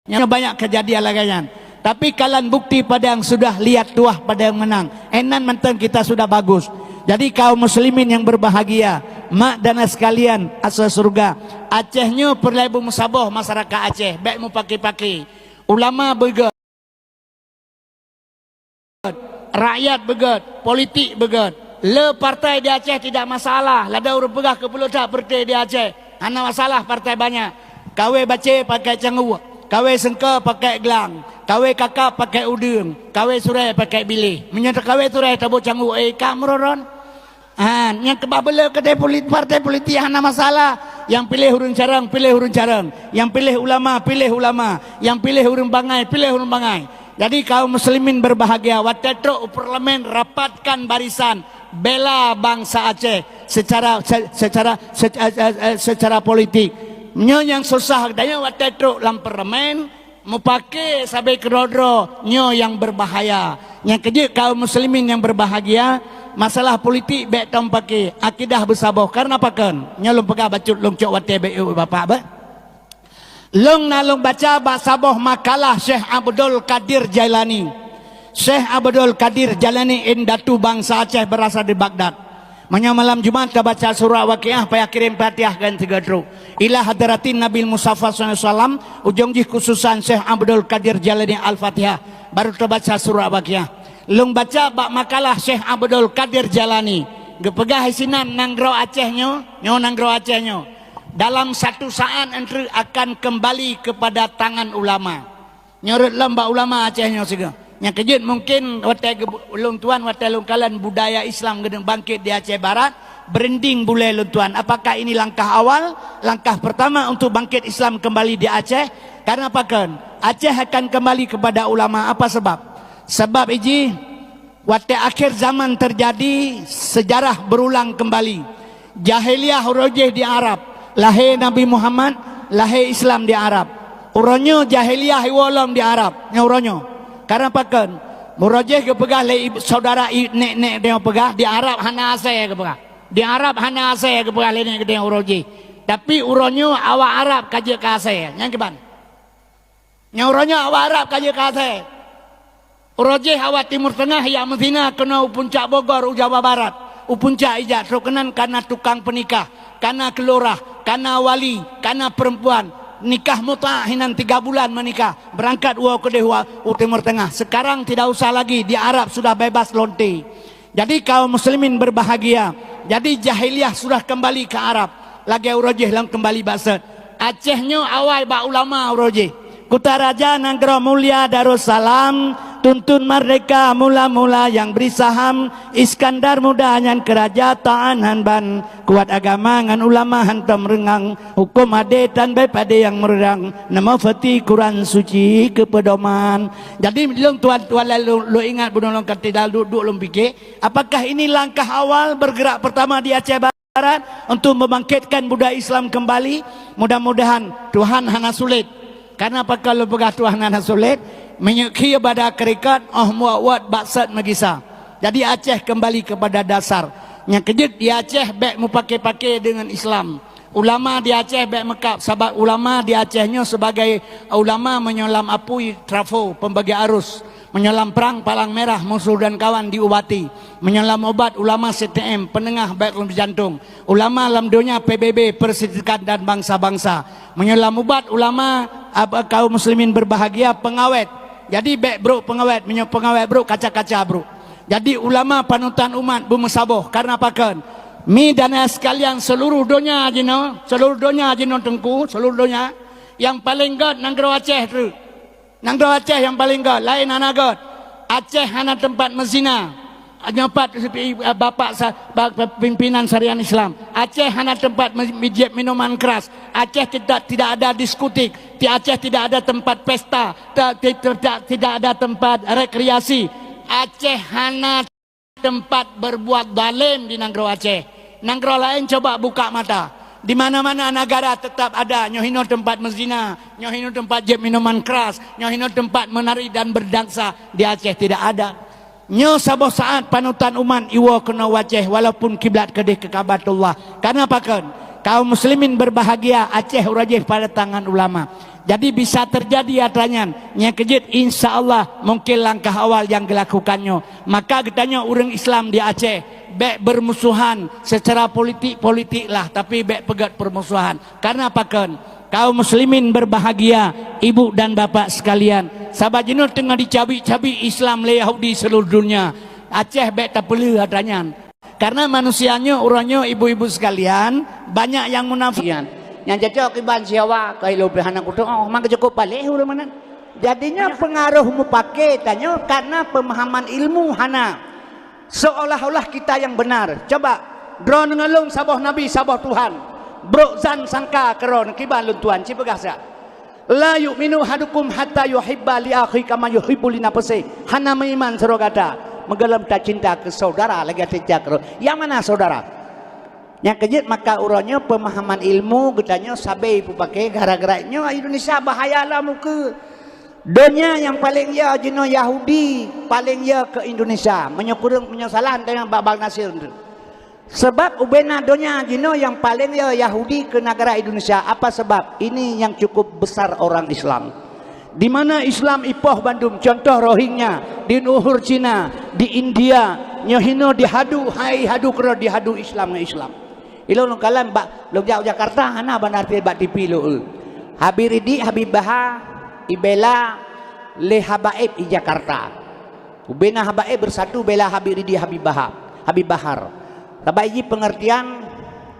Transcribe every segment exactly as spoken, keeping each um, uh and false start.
Nyoe banyak kejadian lagée nyan. Tapi kalon bukti pada nyang sudah, lihat tuah pada nyang meunang. Inan mantong kita sudah bagus. Jadi kaum muslimin yang berbahagia, mak dan ayah sekalian, asa surga. Aceh nyoe peureulée beumeusaboh masyarakat Aceh, bék mupaki-paki. Ulama beugét. Rakyat beugét, politik beugét. Le partai di Aceh tidak masalah, lada ureuëng peugah keu peuleueh that partai di Aceh. Hana masalah partai banyak. Kawé bacé pakai cangguek, kawé seungko pakai glang, kawé kakab pakai udeueng, kawé surée pakai biléh. Meunyoe takawé surée taboh cangguek, eh, ka meuron-ron. Ha, nyang keubah beu le keudeh polit-, partai politik hana masalah. Nyang piléh ureuëng carông, piléh ureuëng carông. Nyang piléh ulama, piléh ulama. Nyang piléh ureuëng bangai, piléh ureuëng bangai. Jadi kaum muslimin berbahagia, watée trok u parlemen rapatkan barisan, bela bansa Aceh secara, se-, secara, se-, eh, eh, eh, secara politik. Nyoe nyang susah geutanyoe watée trok lam parlemen, mupake sabe keudroe-droe, nyoe nyang berbahaya. Nyang keujeuet kaum muslimin nyang berbahagia, masalah politik bék tom pake, akidah beusaboh. Karena pakon? Nyoe lôn peugah bacut lôn cok watée bék, eh, bapak, bah. Lôn na lôn baca bak saboh makalah Syekh Abdul Qadir Jailani. Syekh Abdul Qadir Jailani indatu bansa Aceh, berasal dari Baghdad. Meunyoe malam Jumat tabaca surat Waqiah, payah kirém Fatihah ngon sigoe trok. Ila hadratin Nabil Mustafa sallallahu alaihi wasallam, ujong jih khususan Syekh Abdul Qadir Jailani Al-Fatihah, baru tabaca surat Waqiah. Lôn baca bak makalah Syekh Abdul Qadir Jailani. Geupeugah isinan nanggroe Aceh nyoe, nyoe nanggroe Aceh nyoe. Dalam satu saat engkau akan kembali kepada tangan ulama. Nyoe rot lom bak ulama Aceh nyoe sigoe. Nyang keujeuet mungkin watée geu-, lôn tuan, watée lôn kalon budaya Islam geuneuk bangkit di Aceh Barat, berunding bulée lôn tuan. Apakah ini langkah awal, langkah pertama untuk bangkit Islam kembali di Aceh? Karena pakon? Aceh akan kembali kepada ulama. Apa sebab? Sebab iji, watée akhir zaman terjadi, sejarah berulang kembali. Jahiliyah uroe jih di Arab, lahé Nabi Muhammad, lahé Islam di Arab. Uroe nyoe jahiliyah iwoe lom di Arab, nyoe uroe nyoe. Karena pakon? Uroe jih geupeugah lé ib-, saudara i-, nek-nek geutanyoe peugah, di Arab hana asée geupeugah. Di Arab hana asée geupeugah lé nek geutanyoe uroe jih. Tapi uroe nyoe awak Arab ka jeuet keu asée. Nyan kiban? Nyang uroe nyoe awak Arab ka jeuet keu asée. Uroe jih awak Timur Tengah jak meuzina keunoe u puncak Bogor, u Jawa Barat, u puncak ijak, trok keunan kana tukang peunikah, kana keulurah, kana wali, kana peurempuan. Nikah mut'ah hinan tiga bulan meunikah, beurangkat woe keudeh u, u Timur Tengah. Sekarang tidak usah lagi, di Arab sudah bebas lonte. Jadi kaum muslimin berbahagia. Jadi jahiliyah sudah kembali ke Arab. Lagée uroe jih lom kembali bak sot. Aceh nyoe awai bak ulama uroe jih. Kuta Raja nanggroe mulia Darussalam, tuntun merdeka mula-mula nyang bri saham, Iskandar Muda nyan keu raja tahan ban, kuat agama ngon ulama hantom reungang, huköm adé tan bée padé nyang meurang, nama fati Quran suci keu peudoman. Jadi lôn tuan-tuan lôn, lôn ingat bunoe lôn ka tidal duek-duek lôn pike, apakah ini langkah awal bergerak pertama di Aceh Barat untuk membangkitkan budaya Islam kembali? Mudah-mudahan Tuhan hana sulit. Karena pakon lôn peugah Tuhan hana sulit, meunyoe khie bada keurikat, óh muat-uat bak sot meugisa. Jadi Aceh kembali kepada dasar. Nyang keujeuet di Aceh bék mupake-pake deungon Islam. Ulama di Aceh bék meukab, sabab ulama di Aceh nyoe sebagai ulama meunyoe lam apui trafo pembagi arus, meunyoe lam prang palang merah musoh dan kawan diubati, meunyoe lam ubat ulama C T M, peunengah bék lom jantung, ulama lam donya P B B, persatuan dan bangsa-bangsa, meunyoe lam ubat ulama ab-, kaum muslimin berbahagia, pengawet. Jadi bék brok pengawet, meunyoe pengawet brok, kaca-kaca brok. Jadi ulama panutan umat beumeusaboh, karena pakon? Mi dan ayah sekalian, seluruh donya jinoe, seluruh donya jinoe teungku, seluruh donya, nyang paleng gét nanggroe Aceh treuk. Nanggroe Aceh nyang paleng gét, laén hana gét. Aceh hana teumpat meuzina. Nyoe pat bapak sa-, ba-, pimpinan syariat Islam. Aceh hana teumpat me-, mijép minuman keras. Aceh tidak, tidak ada diskotik. Di Aceh tidak ada tempat pesta. Ta-, ti-, tidak, tidak ada tempat rekreasi. Aceh hana teumpat berbuat zalim di nanggroe Aceh. Nanggroe laén coba buka mata. Di mana-mana negara tetap ada, nyoe hinoe teumpat meuzina, nyoe hinoe teumpat jép minuman keras, nyoe hinoe teumpat menari dan berdansa. Di Aceh tidak ada. Nyoe saboh saat panutan umat iwoe keunoe u Aceh, walaupun kiblat keudeh keu Kabatullah. Karena pakon? Kaum muslimin berbahagia, Aceh uroe jih pada tangan ulama. Jadi bisa terjadi atra nyan. Nyang keujeuet, insya Allah, mungkin langkah awal nyang geulakukan nyoe. Maka geutanyoe ureuëng Islam di Aceh, bék bermusuhan secara politik-politik lah, tapi bék peugét permusuhan. Karena pakon? Kaum muslimin berbahagia, ibu dan bapak sekalian, sabab jinoe teungoh dicabik-cabik Islam lé Yahudi seluruh dunia. Aceh bék tapeuleueh atra nyan. Karena manusia nyoe, uroe nyoe, ibu-ibu sekalian, banyak yang munafik. Nyang cocok kiban siawa, keu ilôn pih hana kuteuk, oh, maka cukup paléh ureuëng meunan. Jadinya pengaruh mupake tanyoe karena pemahaman ilmu hana. Seolah-olah kita yang benar. Coba, droeneuh ngon lôn saboh nabi, saboh Tuhan. Brok zan sangka keu droeneuh, kiban lôn tuan, ci peugah sa. "La yu'minu ahadukum hatta yuhibba li akhi kama yuhibbu li nafsih." Hana meuiman sidroe gata, meugohlom tacinta keu saudara lagée tacinta keu droe. Nyang mana saudara? Nyang keujeuet maka uroe nyoe pemahaman ilmu geutanyoe sabe peupaké gara-gara nyoe Indonesia bahaya lom ukeue. Donya nyang paleng ya jinoe Yahudi, paleng ya keu Indonesia. Meunyoe kureueng, meunyoe salah, tanyong bak Bang Nasir tu. Sabab ubena donya jinoe nyang paleng ya Yahudi keu negara Indonesia. Apa sebab? Ini yang cukup besar orang Islam. Di mana Islam ipoh bandum, contoh Rohingya, di Uyghur Cina, di India, nyoe hinoe dihadu, hai hadu keudroe dihadu Islam ngon Islam. Ilôn lôn kalon bak lôn jak u Jakarta hana ban arti bak T V lôn. Habib Ridik, Habib Baha, ibela lé habaib i Jakarta. Ubena habaib bersatu bela Habib Ridik, Habib Baha, Habib Bahar. Sabab jih pengertian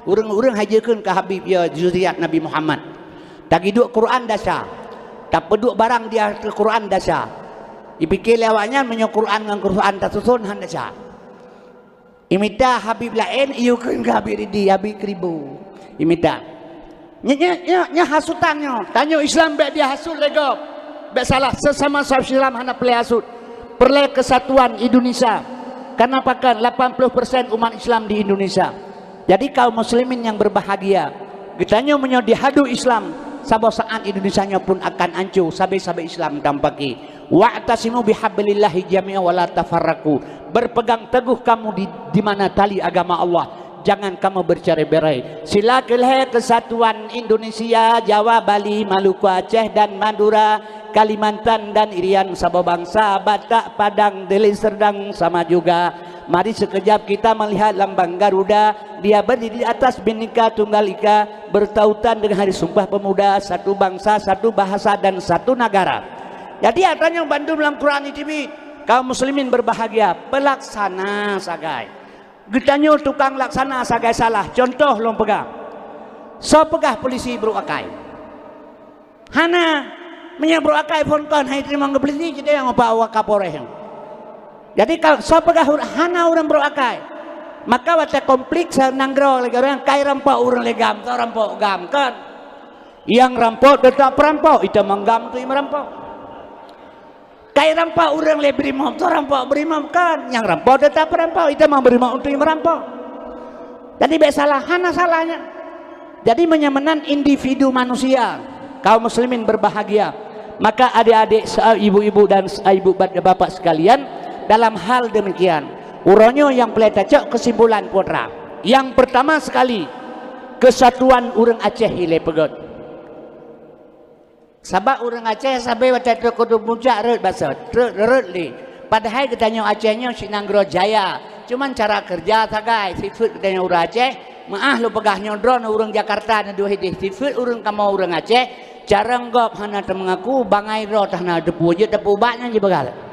ureuëng-ureuëng hai jeukeuen keu Habib ya zuriat Nabi Muhammad. Tagiduek Quran dasa. Tapeuduek barang di ateueh Quran dasa. Ipike lé awaknyan meunyoe Quran ngon Quran tasuson han dasa. Imita Habib laén, iyue kheun keu Habib Ridi, Habib Kribo. Imita. Nya, nya, nya, nya hasutan nyoe. Tanyoe Islam bék dihasut lé gob. Bék salah, sesama sahabat Islam hana peureulée hasut. Peureulée keusatuan Indonesia. Karena pakon lapan puluh persen umat Islam di Indonesia. Jadi kaum muslimin yang berbahagia, geutanyoe meunyoe dihadu Islam, saboh saát Indonesia nyoe pun akan anco, sabe-sabe Islam tampaki. "Wa'tasimu bihablillahi jami'a wa la tafarraqu." Berpegang teguh kamu di, di mana tali agama Allah. Jangan kamu bercerai-berai. Sila keuhai kesatuan Indonesia, Jawa, Bali, Maluku, Aceh, dan Madura, Kalimantan, dan Irian, saboh bangsa, Batak, Padang, Deli Serdang, sama juga. Mari sekejap kita melihat lambang Garuda, dia berdiri di atas Bhinneka Tunggal Ika, bertautan dengan Hari Sumpah Pemuda, satu bangsa, satu bahasa, dan satu negara. Jadi, atra nyoe bandum lam Quran iteubiet, kaum muslimin berbahagia, pelaksana sagai. Geutanyoe tukang laksana sagai salah. Contoh lôn peugah. Soe peugah polisi brok akai? Hana. Meunyoe brok akai phon kon hai teurimong keu polisi, jidayang ubak Wakapolres. Jadi, kal-, soe peugah ur-, hana ureuëng brok akai? Maka watée konflik seunang droe lagée ureuëng kai rampok ureuëng lé gam, soe rampok gam kon? Nyang rampok teutap perampok, itamong gam tu meurampok. Kai rampok ureuëng lé brimop, soe rampok brimop kon? Nyang rampok teutap perampok, itamong brimop tu meurampok. Jadi bék salah, hana salahnya. Jadi meunyoe meunan individu manusia, kaum muslimin berbahagia, maka adik-adik, se-, ibu-ibu dan se-, ibu bap-, bapak sekalian, dalam hal demikian, uroe nyoe nyang peureulée tacok kesimpulan putra. Yang pertama sekali, kesatuan ureuëng Aceh ilée peugét. Sabab ureuëng Aceh sabe watée trok keu muncak rhot basa, trok rhot lé. Padahai geutanyoe Aceh nyoe si nanggroe jaya. Cuman cara keureuja sagai, sifeuet geutanyoe ureuëng Aceh, meuáh lôn peugah nyoe droeneuh ureuëng Jakarta neudeuh ideh, sifeuet ureuëng kamoe ureuëng Aceh, carông gob hana teumeungaku, bangai droe hana teupeu, jeuet teupeu bak nyan jipeugah.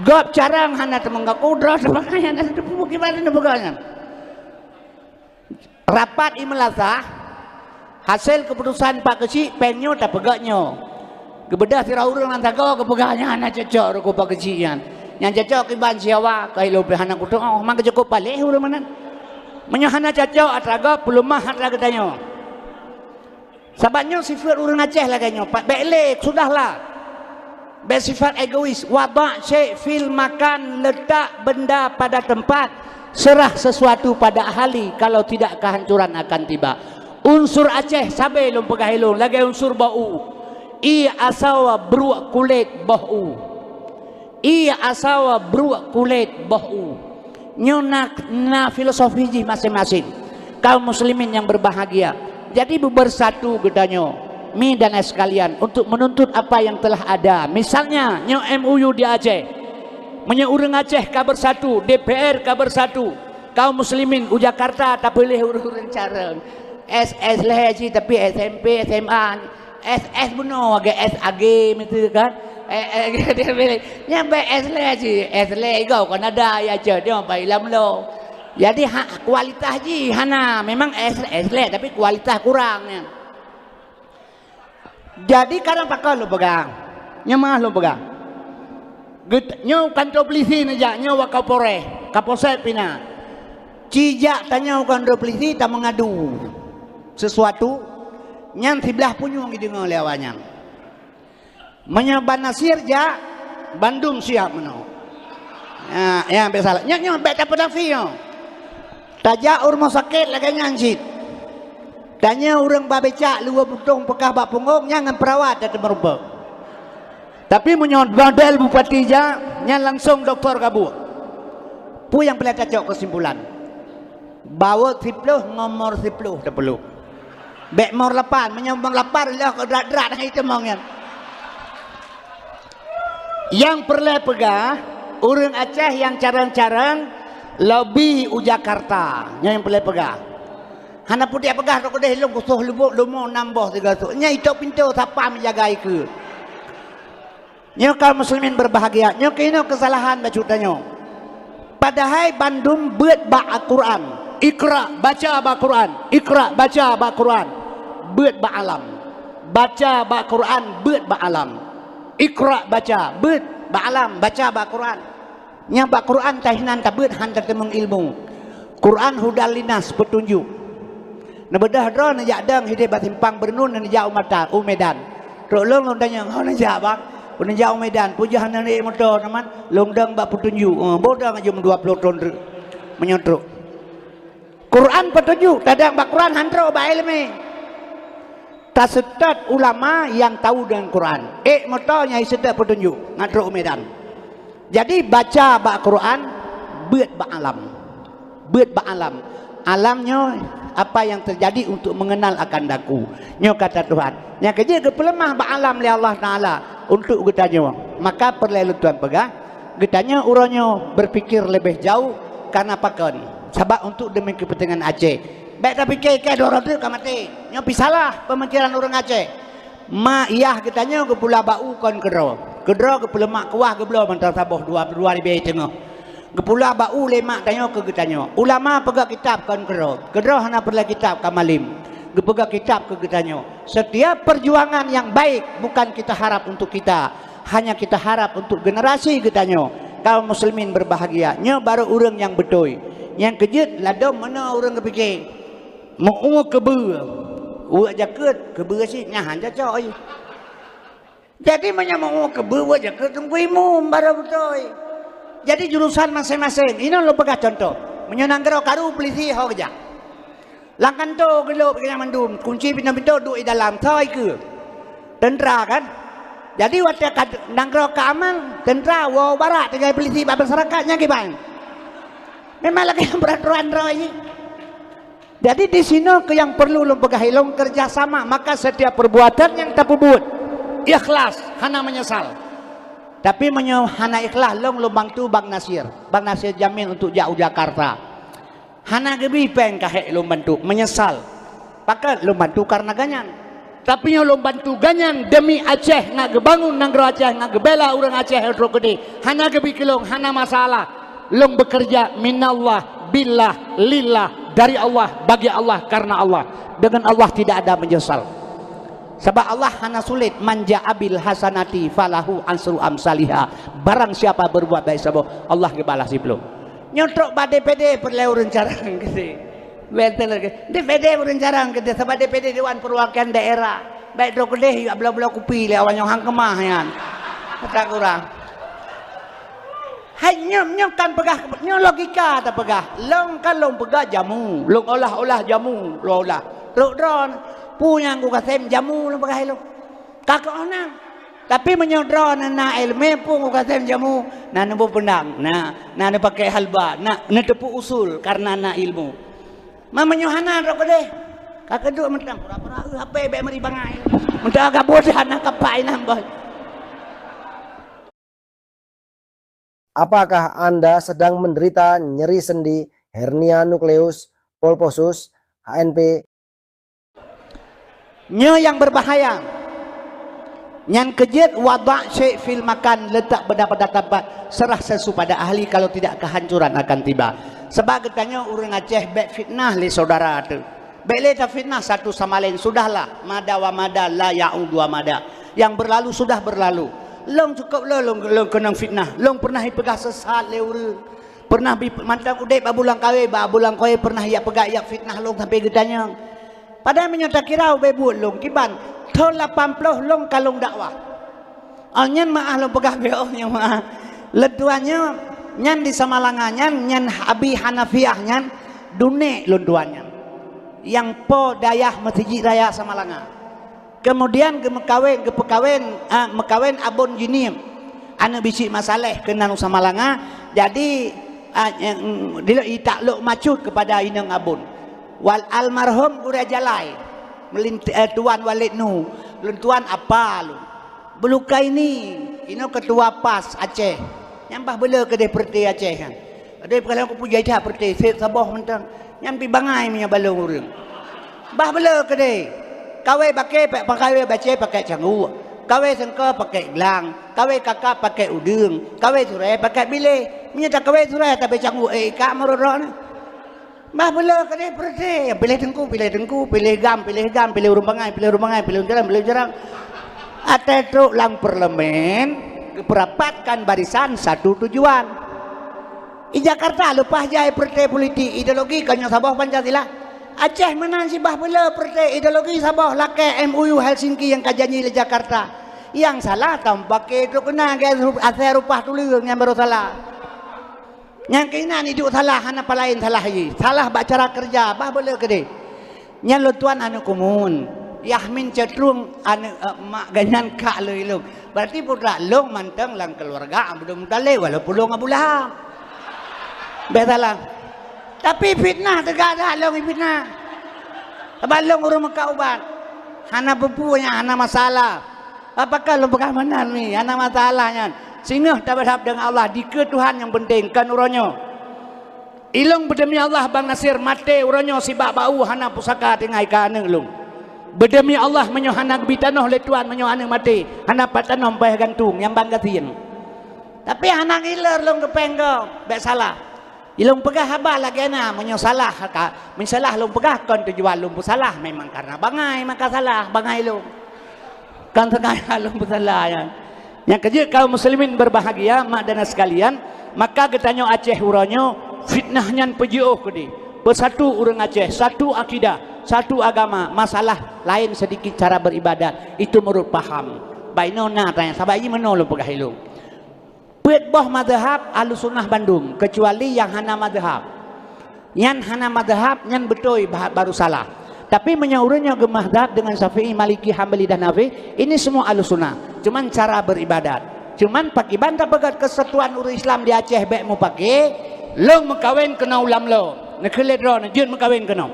Gob carông hana teumeungaku, droe bangai hana teupeu, kiban neupeugah nyan. Rapat i meulasah, hasé keuputosan Pak Keuchik, péng nyoe tapeugét nyoe. Geubeudôh sidroe ureuëng lam sagoe geupeugah nyan hana cocok ruku Pak Keuchik nyan. Nyang cocok kiban siawa, keu ilôn pih hana kuteuk, oh, maka cukup paléh ureuëng meunan. Meunyoe hana cocok atra gob, peuleumah atra geutanyoe. Sabab nyoe sifeuet ureuëng Aceh lagée nyoe, pat bék lé, sudahlah. Bék sifat egois, wada' syai' fil makan, letak benda pada tempat, serah sesuatu pada ahli, kalau tidak kehancuran akan tiba. Unsur Aceh sabe lôn peugah ilôn lagée unsur boh u. Ie asoe bruek kulét boh u. Ie asoe bruek kulét boh u. Nyoe na, na filosofi jih maséng-maséng. Kaum muslimin yang berbahagia, Jadi beubersatu geutanyoe, mi dan ai sekalian, untuk menuntut apa yang telah ada. Misalnya, nyoe M O U di Aceh. Meunyoe ureuëng Aceh ka bersatu, D P R ka bersatu, kaum muslimin u Jakarta tapiléh ureuëng-ureuëng carông. S S lé cit, tapi S M P, S M A. S S bunoe lagée S A G miseue kan. Eh, eh, nyan bèk S lé cit, S lé igoe kon ada ya cit, dia pai lam lo. Jadi ha, kualitas jih hana, memang S, S lé tapi kualitas kurang nyan. Jadi kadang pakon lôn peugah. Nyoe meuah lôn peugah. Get-, nyoe kantor polisi neujak, nyoe wak Kapolres, Kapolsek pih na. Ci jak tanyoe kantor polisi tameungadu sesuatu, nyan siblah punyueng jideungoe lé awaknyan. Meunyoe Bang Nasir jak, bandum siap meunoe. Ya, ya, biasalah. Nyoe, nyoe, bèk tapeunafi nyoe. Tajak u rumoh sakét lagée nyan cit. Tanyoe ureuëng ba becak luwa butông peugah bak punggong, nyan ngon peurawat tateumeurumpok. Tapi meunyoe model bupati jak, nyan langsong doktor ka buet. Peue nyang peureulée tacok keusimpulan? Bawot siploh ngon mor siploh teupeulo. Bèk mor lapan, meunyoe mor lapan lheueh keu drat-drat hai teumong nyan. Nyang peureulée peugah, ureuëng Aceh nyang carông-carông lobi u Jakarta. Nyoe nyang peureulée peugah. Hana putéh peugah rot keudeh lôn kusoh lubok lumo nam boh sigoe sôk. Nyan itôk pintoe sapa meujaga ikeue. Nyoe kaum muslimin berbahagia, nyoe keunoe keusalahan bacut tanyoe. Padahai bandum beuet bak Al-Quran. Iqra, baca bak Quran. Iqra, baca bak Quran. Beuet bak alam. Baca bak Quran, beuet bak alam. Iqra, baca, beuet bak alam, baca bak Quran. Nyang bak Quran tahinan tabeuet han tateumeung ilmu. Quran hudal linas, peutunjuk. Neubeudôh droe neujak dong hidéh bak simpang Beureunon neujak u Mata, u Medan. Trok lôn, lôn tanyong, "Ho neujak, Bang?" "Neujak u Medan." "Peue jeuet hana neuék moto, teuma?" "Lôn dong bak peutunjuk." "Oh, boh dong aju meudua ploh thon treuk. Meunyoe trok." Quran peutunjuk, tadong bak Quran han trok bak iéleumé. Taseutôt ulama nyang tahu deungon Quran. Ék moto nyang iseutôt peutunjuk, ngat trok u Medan. Jadi baca bak Quran, beuet bak alam. Beuet bak alam. Alam nyoe apa yang terjadi untuk mengenal akan daku. Nyoe kata Tuhan. Nyang keujeuet geupeuleumah bak alam lé Allah Taala untuk geutanyoe. Maka peureulée lôn tuan peugah, geutanyoe uroe nyoe berpikir lebih jauh karena pakon. Sabab untuk demi kepentingan Aceh. Bèk tapike keu droe-droe ka maté. Nyoe pih salah pemikiran ureuëng Aceh. Ma yah geutanyoe geupula bak u kon keudroe. Keudroe geupeuleumah kuah geubloe mantong saboh dua, dua ribèe teungoh. Geupula bak u lé mak tanyoe keu geutanyoe. Ulama peugah kitab kon keudroe. Keudroe hana peureulée kitab ka malem. Geupeugah kitab keu geutanyoe. Setiap perjuangan yang baik bukan kita harap untuk kita. Hanya kita harap untuk generasi geutanyoe. Kaum muslimin berbahagia. Nyoe baru ureuëng nyang beutôi. Nyang keujeuet ladom meunoe ureuëng geupike. Meu-ue keubeue, uek jakeuet, keubeue cit nyan han cocok. Jadi, meunyoe meu-ue keubeue, uek jakeuet, teungku imum baru beutôi. Jadi, jurusan maséng-maséng. Inoe lôn peugah contoh. Meunyoe nanggroe karu, polisi ho geujak. Lam kantô geulop nyang mandum, kunci pintoe-pintoe duek di dalam, soe ikeue? Teuntra kan? Jadi, watée ka nanggroe ka aman, teuntra woe barak tinggai polisi bak masyarakat, nyan kiban. Memang lagée peraturan droe jih. Jadi, di sinoe keuh nyang perlu lôn peugah ilong kerjasama, maka setiap perbuatan nyang tapeubuet ikhlas, hana menyesal. Tapi meunyoe hana ikhlas, lôn, lôn bantu Bang Nasir. Bang Nasir Jamil untuk jak u Jakarta. Hana geubi péng ka hék lôn bantu, menyesal. Pakon lôn bantu karena ganyan. Tapi nyoe lôn bantu ganyan demi Aceh, nak geubangun nanggroe Aceh, nak geubela ureuëng Aceh nyang trok keudeh. Hana geubi keu lôn, hana masalah. Lôn bekerja minallah, billah, lillah, dari Allah, bagi Allah, karena Allah. Dengan Allah tidak ada menyesal. Sabab Allah hana sulit, "Man ja'a bil hasanati falahu asyru amsaliha." Barang siapa berbuat baik saboh, Allah geubalah siploh. Nyoe trok bak D P D peureulée ureuëng carông keudeh. Beutôi lagée. D P D ureuëng carông keudeh, sabab D P D Dewan Perwakilan Daerah. Bèk trok keudeh jak bloe-bloe kupi lé awak nyoe han keumah nyan. Kata kurang. Hai nyoe, nyoe kan peugah, nyoe logika tapeugah. Lôn kan lôn peugah jamu, lôn olah-olah jamu, lôn olah. Trok droe, peue nyang kukasém jamu lôn peugah lôn. Ka keuh na. Tapi meunyoe droe na, na iéleumé pun kukasém jamu, na neuboh peundang, na, na neupakè halba, na neuteupeu usul karena na ilmu. Ma meunyoe hana droe keudeh, Ka keudok mantong pura-pura, "Eh, hapé bèk meuri bangai." Mantong ka boh hana kapai nambah. Apakah Anda sedang menderita nyeri sendi, hernia nukleus, pulposus, H N P? Nyoe nyang berbahaya. Nyan keujeuet, "Wadha' syai' fil makan", letak benda pada tempat, serah sesuatu pada ahli, kalau tidak kehancuran akan tiba. Sebab geutanyoe ureuëng Aceh bèk fitnah lé saudara teuh. Bèk lé tafitnah satu sama lain, sudahlah, mada wa mada, la ya'udu wa mada. Yang berlalu sudah berlalu. Lôn cukôp lôn, lôn, lôn keunong fitnah. Lôn pernah ipeugah sesat lé ureuëng. Pernah bi-, mantong udép bak buleuen kawé, bak buleuen kawé pernah jak peugah jak fitnah lôn sampai geutanyong. Padahai meunyoe takira ubé buet lôn, kiban thon lapan ploh lôn ka lôn dakwah. Oh, nyan meu'ah lôn peugah beu, oh, nyan meu'ah. Lôn tuan nyoe, nyan di Samalanga nyan, nyan Abi Hanafiah nyan, dunek lôn tuan nyan. Nyang po dayah Meuseujid Raya Samalanga. Kemudian geumeukawen, geupeukawen, ah, meukawen Abon Jinim. Aneuk bisék Mak Saleh keunan u Samalanga. Jadi, ah, eh, mm, dilok itaklok macut kepada inong Abon. Wal almarhum Gurèe Jalai, melint-, eh, Tuan Walid Nu, lôn tuan apa lôn. Beulukai ni, inoe ketua pas Aceh. Nyang bah beuleu keudeh peureuté Aceh nyan. Adoe peukalon kupu jai that peureuté, sép saboh mantong. Nyan pi bangai meunyoe balong ureuëng. Bah beuleu keudeh. Kawé bakée pa-, pakawé bacée pakai cangguek. Kawé seungko pakai glang. Kawé kakap pakai udeueng. Kawé surée pakai biléh. Meunyoe takawé surée tabé cangguek, eh, ikak meurot-rot ni. Bah beuleu keudeh peureuté, piléh teungku, piléh teungku, piléh gam, piléh gam, piléh ureuëng bangai, piléh ureuëng bangai, piléh ureuëng jarang, piléh ureuëng jarang. Até trok lam parlemen, geupeurapatkan barisan satu tujuan. Di Jakarta leupah jai peureuté politik, ideologi kon nyoe saboh Pancasila. Aceh meunan sibah beuleu peureuté, ideologi saboh, lakée M O U Helsinki nyang ka janji lé Jakarta. Nyang salah tampake trok keunan, asai rupah tuleueng nyang barô salah. Nyang keunan iduek salah, hana palaén salah jih. Salah bak cara keureuja, bah beuleu keudeh. Nyan lôn tuan aneuk kumun. Yahmin Ceutrung aneuk, eh, mak ganyan kak lôn ilong. Berarti putra lôn mantong lam keuluwarga Abdul Muthalib, walaupun lôn Abu Lahab. Bèk salah. Tapi fitnah teuga that lôn fitnah. Sabab lôn ureuëng meukat ubat. Hana peue-peue nyan, hana masalah. Apakah lôn peugah meunan mi? Hana masalah nyan. Singoh tabadhab deungon Allah, dikeue Tuhan nyang peunteng, kon uroe nyoe. Ilong beudemi Allah, Bang Nasir, maté uroe nyoe sibak bak u hana pusaka tinggai keu aneuk lôn. Beudemi Allah, meunyoe hana geubi tanoh lé Tuhan, meunyoe aneuk maté, hana pat tanoh payah gantung, nyang Bang gasien. Tapi hana giler lôn geupéng gob, bèk salah. Ilong peugah haba lagée na, meunyoe salah ka, meunyoe salah lôn peugah kon tujuan lôn peusalah, memang karena bangai maka salah, bangai lôn. Kon sengaja lôn peusalah nyan. Nyang keujeuet kaum muslimin berbahagia, mak dan sekalian, maka geutanyoe Aceh uroe nyoe fitnah nyan peujiôh keudeh. Beusatu ureuëng Aceh, satu akidah, satu agama, masalah laén sedikit cara beribadat. Itu menurut paham. Bainoe na tanya, sabab jih meunoe lôn peugah ilong. Peuet boh mazhab Ahlussunnah bandum, keucuali nyang hana mazhab. Nyan hana mazhab, nyan beutôi ba-, baru salah. Tapi meunyoe ureuëng nyang geumazhab deungon Syafi'i, Maliki, Hambali dan Hanafi, ini semua Ahlussunnah. Cuman cara beribadat. Cuman pakiban tapeugét keusatuan ureuëng Islam di Aceh bèk mupake, lôn meukawen keunoe u Lamlo. Neukheun lé droeneuh jeuet meukawen keunoe.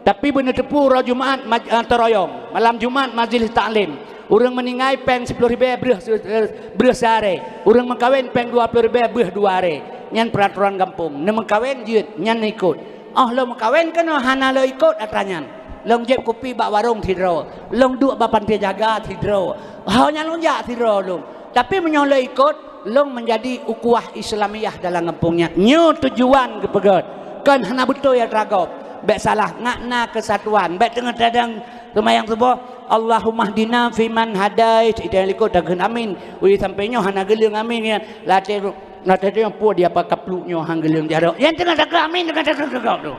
Tapi beuneuteupeue uroe Jumat maj-, eh, teuroyong, malam Jumat majlis taklim. Ureuëng meuninggai péng siploh ribèe breueh se-, eh, breueh siharé. Ureuëng meukawen péng dua ploh ribèe breueh dua haré. Nyan peuratoran gampông. Neumeukawen jeuet, nyan ikot. Oh, lôn meukawen keunoe hana lôn ikot atra nyan. Lôn jieb kupi bak warong sidroe. Lôn duek bak pantai jaga sidroe. Ho nyan lôn jak sidroe lôn. Tapi meunyoe lôn ikot, lôn meunjadi ukhuwah Islamiyah dalam gampông nyan. Nyoe tujuan geupeugét. Kon hana beutôi atra gob. Bèk salah, ngat na keusatuan. Bèk teungoh tadong seumayang suboh, "Allahummahdina fiman hadait." Idang likot takheun amin. Ui, sampai nyoe hana geuleueng amin nyan. Latée, latée nyoe peue dia pakai pluek nyoe han geuleueng jaroe. Nyan teungoh takheun amin, teungoh takheun gob tu.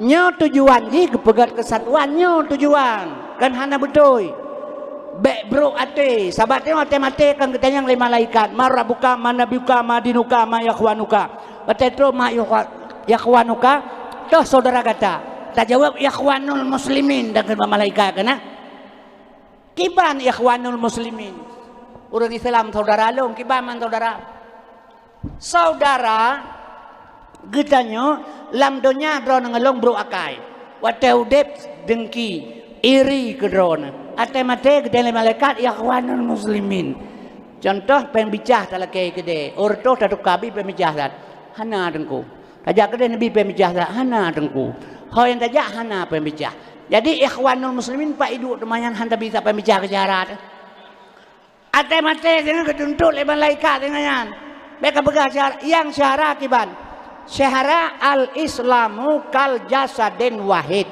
Nyoe tujuan jih geupeugét keusatuan, nyoe tujuan, kan hana beutôi. Bèk brok até, sabab nyoe até maté kan geutanyong lé malaikat, "Man rabbuka, man nabiyuka, ma dinuka, ma ikhwanuka." Watée troh, "Ma ikhwa-, ikhwanuka," toh saudara gata. Tajaweueb, "Ikhwanul muslimin," dan keu malaikat keunan. Kiban ikhwanul muslimin? Ureuëng Islam saudara lôn, kiban man saudara? Saudara geutanyoe lam donya droeneuh ngon lôn brok akai. Watée udeb deungki, iri keu droeneuh. Watée maté geutanyong lé malaikat, "Ikhwanul muslimin." Cuntoh, péng bicah talakée keudée, ureuëng toh tatuka bi péng bicah that. Hana teungku. Tajak keudeh neubi péng bicah that, hana teungku. Ho nyang tajak hana péng bicah. Jadi ikhwanul muslimin pak iduek teuma nyan hana bisa péng bicah keu syara teuh. Até maté singoh geutuntot lé malaikat singoh nyan. Bék ka peugah syara, nyang syara kiban. Syara al-Islamu kal jasadin wahid.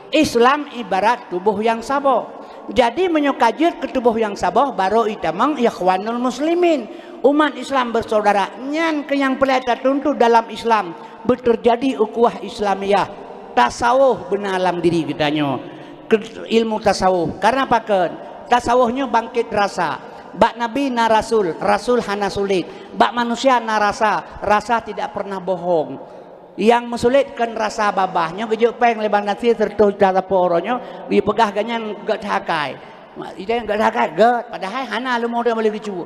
Islam ibarat tuboh nyang saboh. Jadi meunyoe ka jeuet keu tuboh nyang saboh, barô itamong ikhwanul muslimin, umat Islam bersaudara. Nyan keuh nyang peureulée tatuntut dalam Islam, beuteujadi ukhuwah Islamiyah, tasawuf beuna lam diri geutanyoe. Keu ilmu tasawuf. Karena pakon? Tasawuf nyoe bangkét rasa. Bak nabi na rasul, rasul hana sulet. Bak manusia na rasa, rasa tidak pernah bohong. Nyang meusulet kon rasa babah. Nyoe geujok péng lé Bang Nasir seratus juta sapo uroe nyoe, jipeugah gobnyan gét that akai. Mak, ide gét that akai, gét. Padahai hana leumo teuh boleh geucue.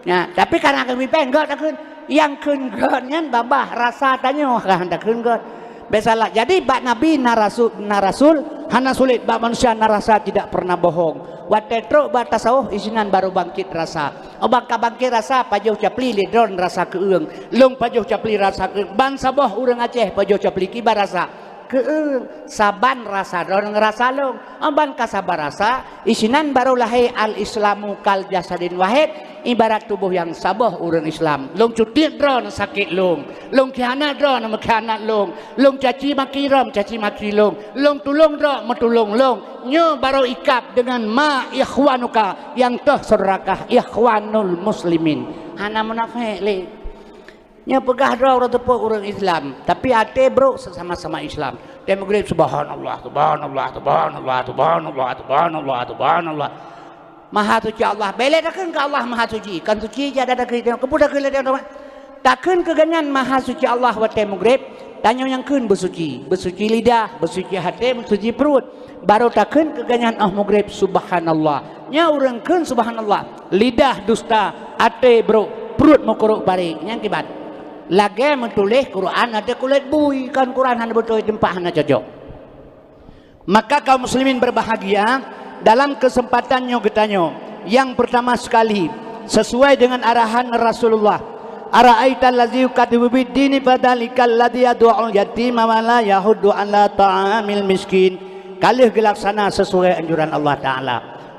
Nah, tapi karena kami péng gét takheun, nyang kheun gét nyan babah rasa tanyoe kan takheun gét. Biasalah. Jadi bak nabi na rasul, na rasul hana sulet, bak manusia na rasa tidak pernah bohong. Watée trok bak tasawuf, isinan barô bangkét rasa. Óh ban ka bangkét rasa, pajoh capli lé droeneuh rasa keueung. Lôn pajoh capli rasa keueung. Ban saboh ureuëng Aceh pajoh capli kiban rasa keueung. Saban rasa droeneuh ngon rasa lôn. Óh ban ka saban rasa, isinan barô lahé al-Islamu kal jasadin wahid, ibarat tuboh nyang saboh ureuëng Islam. Lôn cutiek droeneuh sakét lôn. Lôn khianat droeneuh meukhianat lôn. Lôn caci maki droeneuh caci maki lôn. Lôn tulông droeneuh meutulông lôn. Nyoe barô ikab deungon ma ikhwanuka, nyang toh syedara kah, ikhwanul muslimin. Hana munafék lé. Nyoe peugah droe uroe teupeu ureuëng Islam, tapi até brok seusama-sama Islam. Watée meugreb, subhanallah, subhanallah, subhanallah, subhanallah, subhanallah, subhanallah. Maha suci Allah. Bék lé takheun keu Allah maha suci. Kon suci jak ada takheun. Keupeue takheun lé tanyoe? Takheun keu gobnyan maha suci Allah watée meugreb, tanyoe nyang kheun beusuci. Beusuci lidah, beusuci até, beusuci pruet. Barô takheun keu gobnyan óh meugreb, subhanallah. Nyoe ureuëng kheun subhanallah, lidah dusta, até brok, pruet meukurok parék. Nyan kiban. Lagée meutuléh Quran ateueh kulét bui, kon Quran hana beutôi, teumpat hana cocok. Maka kaum muslimin berbahagia, dalam kesempatan nyoe geutanyoe, yang pertama sekali, sesuai dengan arahan Rasulullah, "Ara'aital ladzi yukadzibu bid dini fadzalikal ladzi yadu'ul yatima wa la yahuddu ala ta'amil miskin." Ka lheueh geulaksana sesuai anjuran Allah Taala.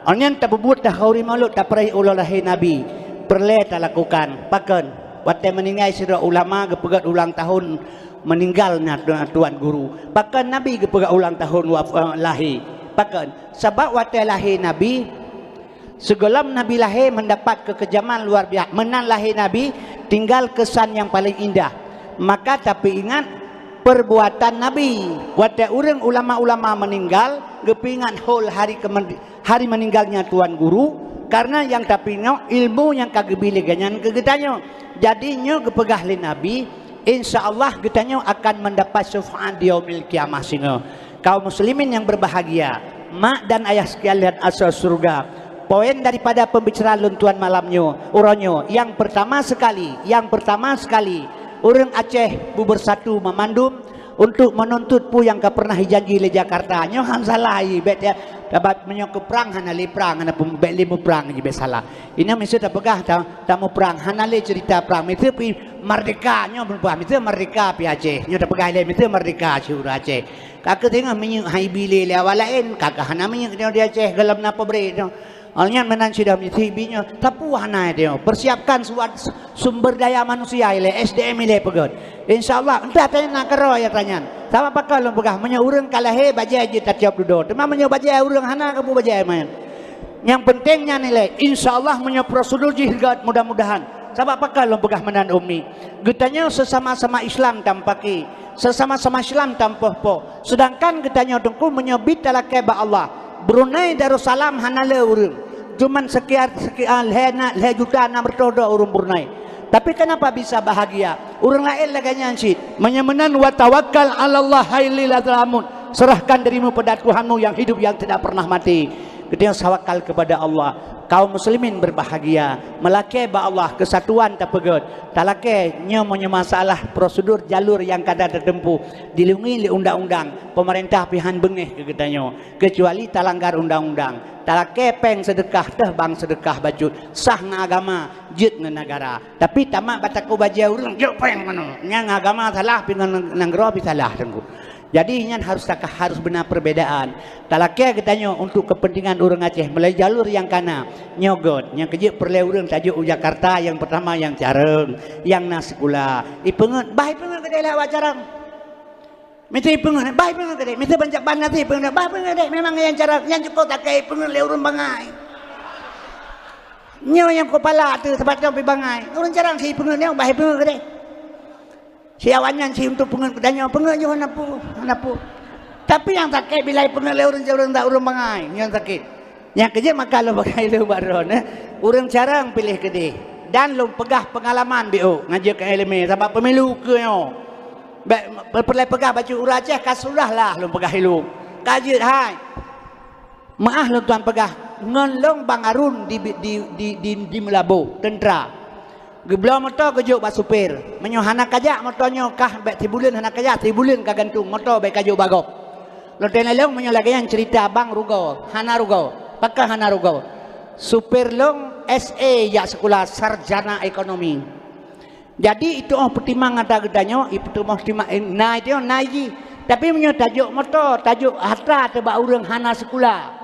Óh nyan tapeubuet tahuri maulud, tapeureuék uroe lahé Nabi. Peureulée talakukan. Pakon? Watée meuninggai sidroe ulama geupeugét ulang tahun meuninggal na tu-, Tuan Guru. Pakon Nabi geupeugét ulang tahun waf-, eh, lahé? Pakon? Sabab watée lahé Nabi, sigohlom Nabi lahé mendapat kekejaman luar biasa. Meunan lahé Nabi tinggal kesan yang paling indah. Maka tapeuingat perbuatan Nabi. Watée ureuëng ulama-ulama meuninggal, geupeuingat hol hari kemen-, hari meninggalnya Tuan Guru, karena nyang tapeuingat ilmu nyang ka geubi lé gobnyan keu geutanyoe. Jadi nyoe geupeugah lé Nabi, insya Allah geutanyoe akan mendapat syafaat di yaumil qiyamah singoh. Kaum muslimin yang berbahagia, mak dan ayah sekalian asal surga, poin daripada pembicaraan lôn tuan malam nyoe, uroe nyoe, yang pertama sekali, yang pertama sekali, ureuëng Aceh beubersatu mamandum untuk menuntut peue nyang ka pernah jijanji lé Jakarta. Nyoe han salah, i, bék dia, sabab meunyoe keu prang hana lé prang, hana pem-, bék lé muprang, ji bék salah. Inoe miseue tapeugah ta-, tamuprang, hana lé cerita prang. Miseue pi merdeka, nyoe beubah, miseue merdeka pi Aceh. Nyoe tapeugah ilée, miseue merdeka syedara Aceh. Ka keuh teungoh minyeuk hai bi lé, lé awak laén, ka keuh hana minyeuk nyoe di Aceh, gohlom na pabrék nyoe. Awak nyan meunan sidroe miseue bi nyoe, tapeue hana nyoe. Persiapkan suat-, sumber daya manusia ilée, S D M ilée peugét. Insya Allah, entah tanya na keudroe ya tanyan. Sabab pakon lôn peugah, meunyoe ureuëng ka lahé, bajée jeuet tatiop dudoe. Teuma meunyoe bajée ureuëng hana, keupeue bajée meunan? Nyang penting nyan ilée, insya Allah meunyoe prosedur jih gét, mudah-mudahan. Sabab pakon lôn peugah meunan, Umi? Geutanyoe seusama-sama Islam tampaki, seusama-sama Islam tampoh-poh. Seudangkan geutanyoe teungku meunyoe bit talakée bak Allah, Brunei Darussalam hana le ureuëng. Cuman sekian, sekian, lhée na, lhée juta nam reutôh droe ureuëng Brunei. Tapi kenapa bisa bahagia? Ureuëng laén lagée nyan cit. Meunyoe meunan, "Wa tawakkal 'alallah hayyul la yamut." Serahkan dirimu pada Tuhanmu yang hidup, yang tidak pernah mati. Geutanyoe tawakal kepada Allah. Kaum muslimin berbahagia, meulakée bak Allah keusatuan tapeugét. Talakée nyoe meunyoe masalah prosedur jalur nyang ka na teuteumpuh dilindungi lé undang-undang, pemerintah pih hán beungéh keu geutanyoe, keucuali talanggar undang-undang. Talakée péng seudeukah teuh bank seudeukah bacut, sah ngon agama, jeuet ngon negara. Tapi tamat bak takue bajée ureuëng, jok péng manoe. Nyang agama salah, pih ngon nanggroe pih salah, Teungku. Jadi, nyan harus taka-, harus beuna perbedaan. Talakée geutanyoe untuk kepentingan ureuëng Aceh melalui jalur nyang kana. Nyoe göt, nyang keujeuet peureulée ureuëng tajok u Jakarta, nyang pertama nyang carông, nyang na sikula. Ipeungeut, bah ipeungeut keudeh lé awak carông. Meusti ipeungeut, bah ipeungeut keudeh. Meusti banyak ban nasi ipeungeut, bah ipeungeut keudeh. Memang nyang carông, nyang cukôp takée ipeungeut lé ureuëng bangai. Nyoe nyang kupala teuh, sabab nyoe pih bangai. Ureuëng carông si ipeungeut nyoe, bah ipeungeut keudeh. Si awaknyan si untuk peungeut geutanyoe, peungeut nyoe hana peue, hana peue. Tapi nyang sakét bila ipeungeut lé ureuëng, ureuëng, ureuëng bangai, nyan sakét. Nyang keujeuet maka lôn peugah ilée bak droeneuh, ureuëng carông piléh keudeh. Dan lôn peugah peungalaman biôh, ngon jeuet keu iéleumé, sabab pemilu keu nyoe. Bék peureulée peugah bacut ureuëng Aceh ka sudah lah lôn peugah ilée. Ka jeuet hai. Meuáh lôn tuan peugah, ngon lôn Bang Harun di, di, di, di, di Meulaboh, teuntra. Geubloe moto geujok bak supir. Meunyoe hana kajak moto nyoe kah bék sibuleuen hana kajak, sibuleuen ka gantung moto bék kajok bak gob. Lôn tanyong lôn meunyoe lagée nyan ceurita bang rugoe, hana rugoe. Pakon hana rugoe? Supir lôn S A jak sikula sarjana ekonomi. Jadi, itu oh peutimang ata geutanyoe, ipeuteumah timang, eh, na itu, na jih. Tapi meunyoe tajok moto, tajok harta teuh bak ureuëng hana sikula.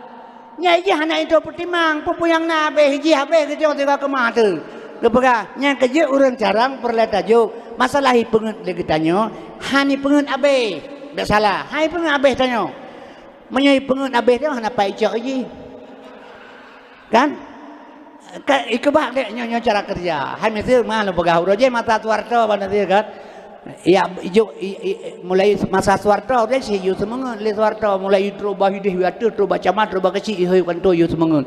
Nyan jih hana itu peutimang, peue-peue nyang na habéh, jih habéh geutanyoe tiga keumah teuh. Geupeugah, nyang keujeuet ureuëng carông peureulée tajok. Masalah ipeungeut lé geutanyoe, hana ipeungeut habéh. Bék salah, hana ipeungeut habéh tanyoe. Meunyoe ipeungeut habéh tanyoe, hana pai icok jih. Kan? Ka, ikeubah dek nyoe, nyoe cara kerja. Hai miseue mah lôn peugah uroe jih masa Soeharto bak miseue kan. Ya, ijok, i, i, mulai masa Soeharto uroe jih si yue seumeungeut lé Soeharto, mulai trok bak hideh, ateueh trok bak camat, trok bak keuchik, ihôi kanto yue seumeungeut.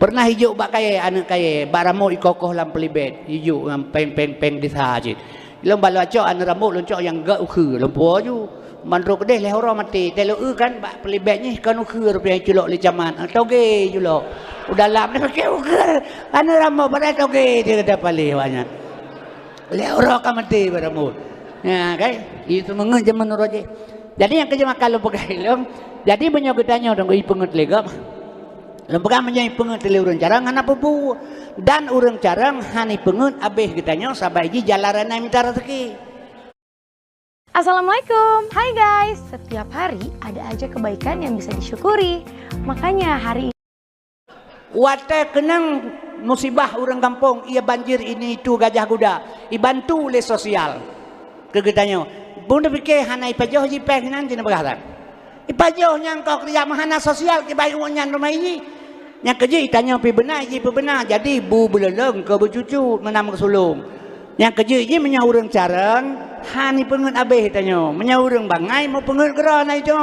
Pernah ijok bak kayée, aneuëk kayée, bak ramot ikoh-koh lam peulibet, ijok ngon péng-péng-péng desa cit. Lôn bak lôn cok aneuëk ramot lôn cok nyang gak ukheue, lôn puwoe ju. Mandum keudeh lhée uroe maté. Teuh lôn eu kan bak peulibet nyoe kon ukheue rupiah culok lé camat. Ah, toge culok. U dalam ni pakai ukheue. Aneuëk ramot padahai toge dia kata paleh awaknyan. Lhée uroe ka maté bak ramot. Ya, kan? Itu seumeungeut jameun uroe jih. Jadi nyang keujeuet maka lôn peugah ilée. Jadi meunyoe geutanyoe dong ipeungeut lé gob. Lôn peugah meunyoe ipeungeut lé ureuëng carông hana peue-peue. Dan ureuëng carông hana ipeungeut habéh geutanyoe sabab jih jalan rana mita rezeki. Assalamualaikum. Hai guys, setiap hari ada aja kebaikan yang bisa disyukuri. Makanya hari ini watée keunong musibah ureuëng gampông, iya banjir ini itu gajah guda, ibantu lé sosial. Keu geutanyoe, bun pike hana ipajoh jih péng nan jih peugah tan. Ipajoh nyang kok keurija meuhana sosial kiban uroe nyan rumoh jih. Nyang keujeuet tanyoe pih beuna jih peubeuna, jadi bu beuleuleung keu beucucu meunam keusulong. Nyang keujeuet jih meunyoe ureuëng carông, hana ipeungeut habéh tanyoe. Meunyoe ureuëng bangai, meupeungeut keudroe na itu.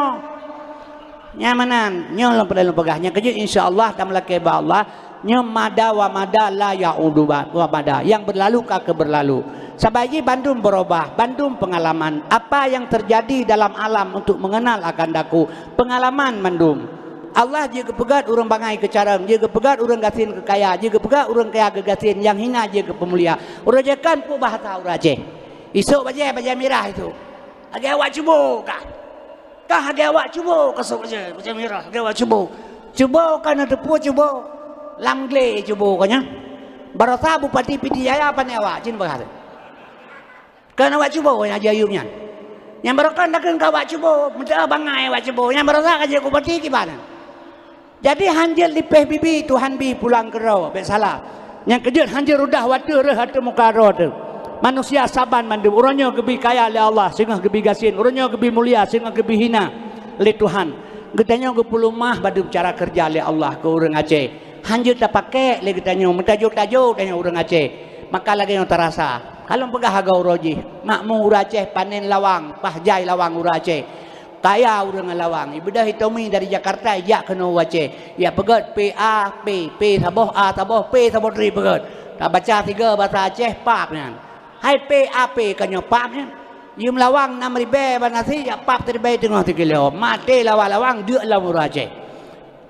Nyan meunan, nyoe lôn peudeh lôn peugah. Nyang keujeuet insya Allah tameulakée bak Allah. Nyoe mada wa mada la ya'udu ba-, wa mada. Yang berlalu ka keu berlalu. Sabab jih bandum berubah, bandum pengalaman. Apa yang terjadi dalam alam untuk mengenal akan daku. Pengalaman mandum. Allah jeuet geupeugét ureuëng bangai keu carông, jeuet geupeugét ureuëng gasien keu kaya, jeuet geupeugét ureuëng kaya keu gasien, nyang hina jeuet geupeumulia. Uroe jih kan peue bahasa ureuëng Aceh. Isok bajée, bajée mirah isok. Lagée awak cubo kah. Kah lagée awak cubo, kasok bajée, bajée mirah, lagée awak cubo. Cubo ka na teupeue cubo. Lam glé cubo ka nyan. Barosa Bupati Pidie Jaya pane awak, cit bahasa. Keu awak cubo nyang jiyue nyan. Nyang barokon takheun keu awak cubo, meuteumé bangai awak cubo. Nyang barosa ka jeuet bupati kiban. Jadi hanjeuet lipéh bibi Tuhan bi pulang keudroe, bék salah. Nyang keujeuet hanjeuet rudah watée reuh ateueh muka droe teuh. Manusia saban mandum, uroe nyoe geubi kaya lé Allah, singoh geubi gasien, uroe nyoe geubi mulia, singoh geubi hina lé Tuhan. Geutanyoe geupeulumah bandum cara keureuja lé Allah keu ureuëng Aceh. Hanjeuet tapakék lé geutanyoe, meutajô-tajô tanyoe ureuëng Aceh. Maka lagée nyoe tarasa. Ka lôn peugah haba uroe jih, makmu ureuëng Aceh panen lawang, paih jai lawang ureuëng Aceh. Kaya ureuëng ngon lawang. Ibeudôh itomi dari Jakarta ijak keunoe u Aceh. Ijak peugét P A P, P saboh A saboh, P saboh treb peugét. Tabaca sigoe basa Aceh pap nyan. Hai P A P ka nyoe pap nyan. Yuem lawang nam ribée bak nasi, jak pap siribée teungoh sikilo. Maté lawang-lawang deuk lam ureuëng Aceh.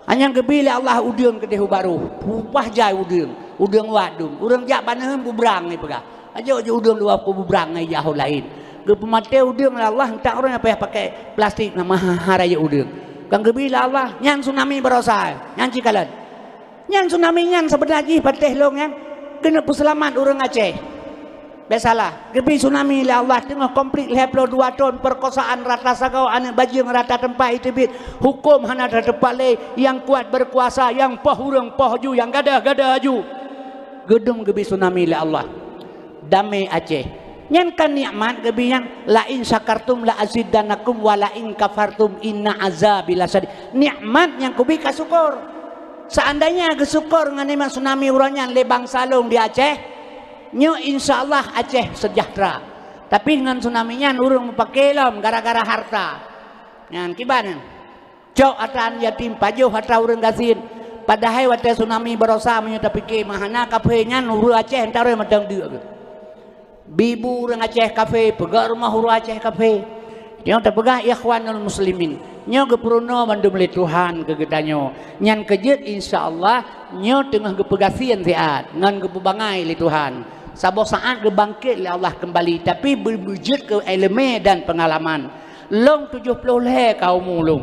Hana geubi lé Allah udeueng keudeh ubak roh, pupah jai udeueng, udeueng wat dum. Ureuëng jak bak neuheun bubrang ngai peugah. Ajok jih udeueng luwa kububrang ngai jih laén. Geupeumaté udeueng lé Allah, entak ureuëng nyang payah pakai plastik na maha-maha rayeuk udeueng. Kan geubi lé Allah, nyan tsunami barosa, nyan cikalon. Nyan tsunami nyan seubeuna jih patéh lôn nyan keuneuk peuseulamat ureuëng Aceh. Biasalah, geubi tsunami lé Allah teungoh konflik lhée ploh dua thon, perkosaan rata sagoe, aneuëk bajeueng rata teumpat jiteubiet, huköm hana tateupat lé, nyang kuat beukuasa, nyang poh ureuëng poh ju, nyang gadôh gadôh ju. Geudum geubi tsunami lé Allah. Damé Aceh. Nyan kan nikmat geubi nyan, "La in syakartum la azidannakum wa la in kafartum inna azabi lasyadid." Nikmat nyang kubi ka syukur. Seandainya geusyukur ngon nikmat tsunami uroe nyan lé bansa lôn di Aceh, nyoe insya Allah Aceh sejahtera. Tapi ngon tsunami nyan ureuëng meupaké lom gara-gara harta. Nyan kiban nyan. Cok atra yatim, pajoh atra ureuëng gasien. Padahai watée tsunami barosa meunyoe tapike meuhana kafé nyan ureuëng Aceh entaroi mantong deuk geuh. Bibu ureuëng Aceh kafé, peugét rumoh ureuëng Aceh kafé. Nyoe tapeugah ikhwanul muslimin. Nyoe geupeurunoe bandum lé Tuhan keu geutanyoe. Nyan keujeuet insya Allah nyoe teungoh geupeugasien siat ngon geupeubangai lé Tuhan. Saboh saát geubangkét lé Allah keumbali, tapi beu-, beujeuet keu iéleumé dan peungalaman. Lôn tujoh ploh lhée ka umu lôn.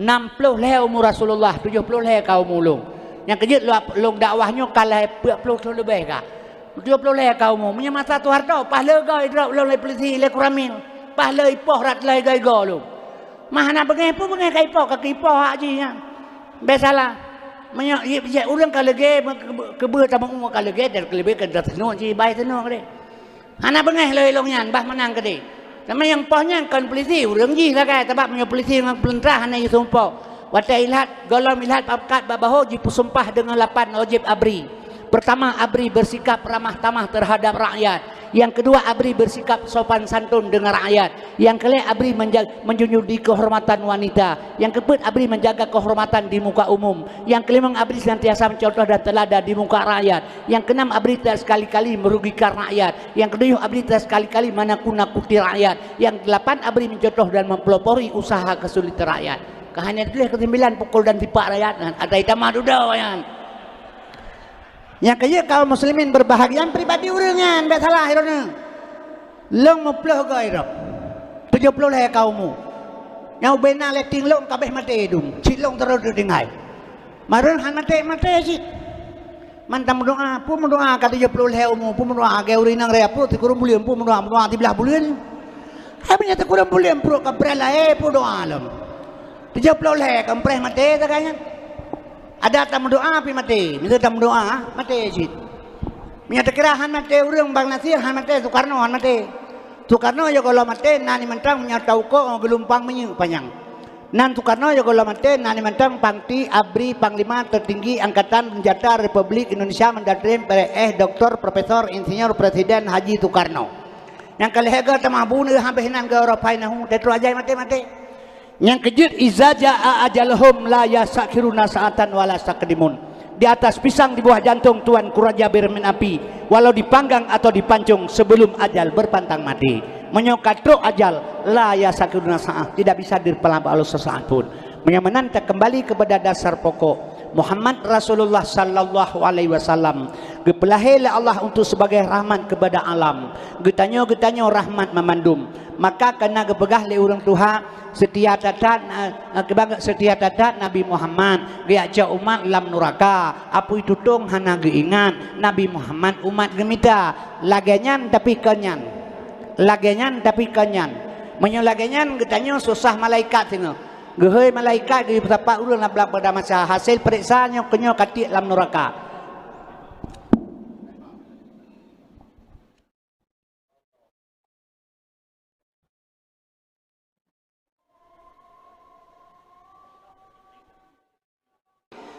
Nam ploh lhée umu Rasulullah, tujoh ploh lhée ka umu lôn. Nyang keujeuet lôn, lôn dakwah nyoe ka lhée peuet ploh thon leubeh ka. Tujoh ploh lhée ka umu. Meunyoe masa Soeharto, paih le goe idrop lôn lé polisi, lé Koramil. Paih le ipoh rot lhée goe-goe lôn. Mah hana beungéh pun beungéh ka ipoh, ka ipoh hak jih nyan. Biasalah. Meunyoe, ye, ye, ureuëng ka leugée, keubeue tamong ka leugée, dan keuleubeh ka dat sinoe jih, bai sinoe keudeh. Hana beungéh lé lôn nyan, bah meunan keudeh. Teuma nyang poh nyan kon polisi, ureuëng jih sagai, sabab meunyoe polisi ngon peuleuntah hana jisumpok. Watée ilhat, gohlom ilhat pakat bak bahô jipeusumpah deungon lapan wajéb ABRI. Pertama, ABRI bersikap ramah tamah terhadap rakyat. Yang kedua, ABRI bersikap sopan santun dengan rakyat. Yang kelima, ABRI menja-, menjunjung tinggi kehormatan wanita. Yang keempat, ABRI menjaga kehormatan di muka umum. Yang kelima, ABRI senantiasa mencontoh dan teladan di muka rakyat. Yang keenam, ABRI tidak sekali-kali merugikan rakyat. Yang ketujuh, ABRI tidak sekali-kali menakut-nakuti rakyat. Yang delapan, ABRI mencontoh dan mempelopori usaha kesulitan rakyat. Keuhai nyan tuléh keusimbilan pukul dan tipak rakyat nyan. Ada hitam madu dah nyan. Nyang keujeuet kaum muslimin berbahagia pribadi ureuëng nyan, bék salah droeneuh. Lôn meuploh goe droe. Tujoh ploh lhée ka umu. Nyang ubena lé tieng lôn ka abéh maté dum, cit lôn teurot tinggai. Mareueng hana maté-maté cit. Mantong meudoá, peue meudoá ka tujoh ploh lhée umu, peue meudoá lagée ureuëng inong raya pruet sikureueng buleuen, peue meudoá, meudoá siblaih buleuen. Hai meunyoe sikureueng buleuen pruet ka preh lahé, peue doá lom. Tujoh ploh lhée ka preh maté sagai nyan. Adak tameudoá pih maté, miseue tameudoá maté cit. Meunyoe takira hán maté ureuëng Bang Nasir, hán maté Soekarno, hán maté. Soekarno yoh gohlom maté na ni mantong meunyoe tauko ngon geulumpang minyeuk panyang. Nan Soekarno yoh gohlom maté na ni mantong pangti ABRI, Panglima Tertinggi Angkatan Senjata Republik Indonesia Mandarin P R S, Doktor Profesor Insinyur Presiden Haji Soekarno. Nyang ka lhée goe tamah bunoe habéh nan goe roh pai nahu, teutro ajai maté-maté. Nyang keujeuet, "Iza jaa ajaluhum la yastakhiruna sa'atan wa la yastaqdimun." Di atas pisang di bawah jantung Tuanku Raja Birmin Api, walau dipanggang atau dipancung sebelum ajal berpantang mati. Meunyoe ka trok ajal, la yastakhiruna sa'ah, tidak bisa diperlambat oleh sesaat pun. Meunyoe meunan, takeumbali keupada dasar pokok. Muhammad Rasulullah sallallahu alaihi wasallam geupeulahé lé Allah untuk sebagai rahmat keupada alam. Geutanyoe, geutanyoe rahmat mamandum. Maka kana geupeugah lé ureuëng tuha, Seutia that-that, eh, eh, keubangat seutia that-that Nabi Muhammad, geujak cok umat lam nuraka, apui tutong hana geuingat, Nabi Muhammad umat geumita. Lagée nyan tapi kon nyan. Lagée nyan tapi kon nyan. Meunyoe lagée nyan geutanyoe susah malaikat singoh. Geuhôi malaikat geuyue peusapat ureuëng lam blang pada masa, hasil peuriksa nyoe keunyoe ka tiek lam nuraka.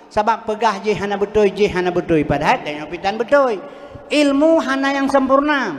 Sabab peugah jih hana beutôi, jih hana beutôi, padahai tanyoe pih tan beutôi. Ilmu hana nyang sempurna.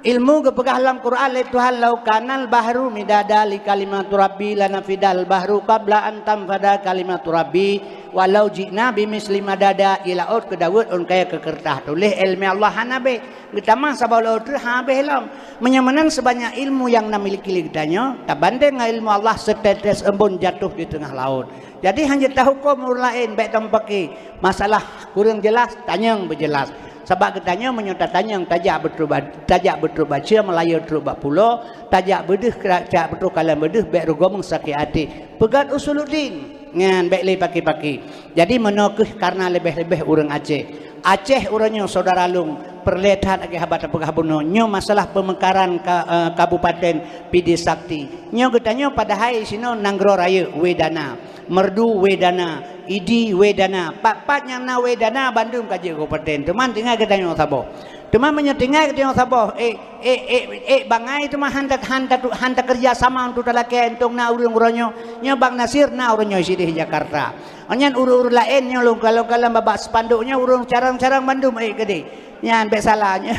Ilmu geupeugah lam Quran lé Tuhan, "Lau kanal bahru midada li kalimatu rabbi lanafidal bahru qabla an tanfada kalimatu rabbi walau ji'na bimitsli madada." Ie laôt keudaweuet ôn kayée keu keureutah tuléh iéleumé Allah hana habéh. Geutamah saboh laôt treuk habéh lom. Meunyoe meunan seubanyak ilmu nyang na miliki lé geutanyoe, tabandeng ngon ilmu Allah seutetes embôn jatoh di teungoh laôt. Jadi hana jeuet tahukôm ureuëng laén bék tameupaké. Masalah kureueng jeulaih, tanyong beujeulaih. Sabab geutanyoe meunyoe tatanyong, tajak beutrok ba-, tajak beutrok baca, meulayeue trok bak pulo, tajak beudeuh, kra-, jak beutrok kalon beudeuh, bék rugoe meusakét até. Peugét usuluddin, nyan bék lé paké-paké. Jadi meunoe kheueh kareuna leubeh-leubeh ureuëng Aceh. Aceh uroe nyoe syedara lôn, peureulée that lagée haba tapeugah bunoe. Nyoe masalah peumekaran ka-, eh, Kabupaten Pidie Sakti. Nyoe geutanyoe padahai sinoe nanggroe rayeuk wée dana. Meureudu wée dana, Idi wée dana, pat-pat nyang na wée dana bandum ka jeuet kabupaten. Teuma tinggai geutanyoe saboh. Teuma meunyoe tinggai geutanyoe saboh, ék, ék, ék, ék bangai teuma han ta-, han ta-, han takeureuja sama untuk talakée untông na ureuëng uroe nyoe. Nyoe Bang Nasir na uroe nyoe sideh Jakarta. Nyan ureuëng-ureuëng laén nyoe lôn kalon-kalon babah spanduk nyoe ureuëng carông-carông bandum ék keudeh. Nyan bék salah nyan.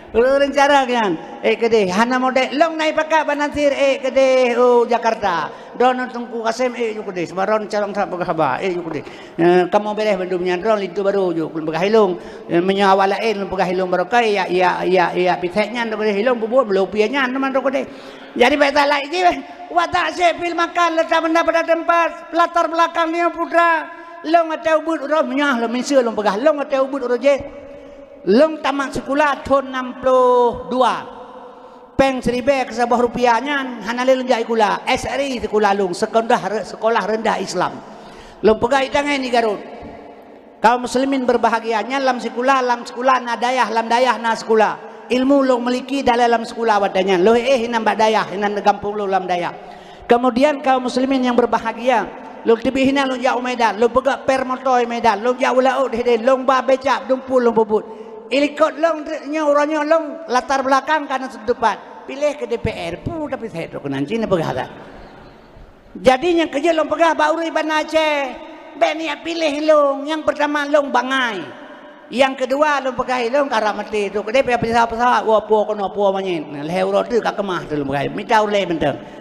Ureuëng carông nyan, ék keudeh, hana modék, lôn na ipakat Bang Nasir, ék keudeh, u Jakarta. Droeneuh Teungku Kasem, ék ju keudeh, seumbarang carông that peugah haba, ék ju keudeh. Eh, kamoe beres bandum nyan, droeneuh linto barô ju, peugah ilông. Eh, meunyoe awak laén peugah ilông barokah, ya, ya, ya, ya, pisek nyan droe keudeh ilông, bubuet meulupie nyan teuma droe keudeh. Jadi bék salah jih, watak syek pil makan letak benda pada tempat, latar belakang dia putra, lôn ateueh ubit uroe meunyoe lôn miseue lôn peugah, lôn ateueh ubit uroe jih. Lôn tamat sikula thon nam ploh dua. Péng siribée keu saboh rupiah nyan hana lé lôn jak sikula. S R I sikula lôn, Sekolah Re-, Sekolah Rendah Islam. Lôn peugah itangai di Garut. Kaum muslimin berbahagia, nyan lam sikula, lam sikula na dayah, lam dayah na sikula. Ilmu lôn miliki dalam sikula watée nyan. Lôn éh inan bak dayah, inan gampông lôn lam dayah. Kemudian kaum muslimin yang berbahagia, lôn teubiet hinan lôn jak u Medan, lôn peugét per moto i Medan, lôn jak u laôt hideh, lôn ba becak dumpul lôn peubuet. Ilikot lôn nyoe uroe nyoe lôn latar belakang ka na seutupat. Piléh keu D P R, pu tapi sét tu keunan cit na peugah that. Jadi nyang keujeuet lôn peugah bak ureuëng Banda Aceh, bék niyak piléh lôn, nyang peurtama lôn bangai. Nyang keudua lôn peugah ilông karap maté tu. Keudeh pih pesawat-pesawat, woe puwoe keunoe puwoe manyét. Lhée uroe teuk ka keumah tu lôn peugah. Mita ulée mantong.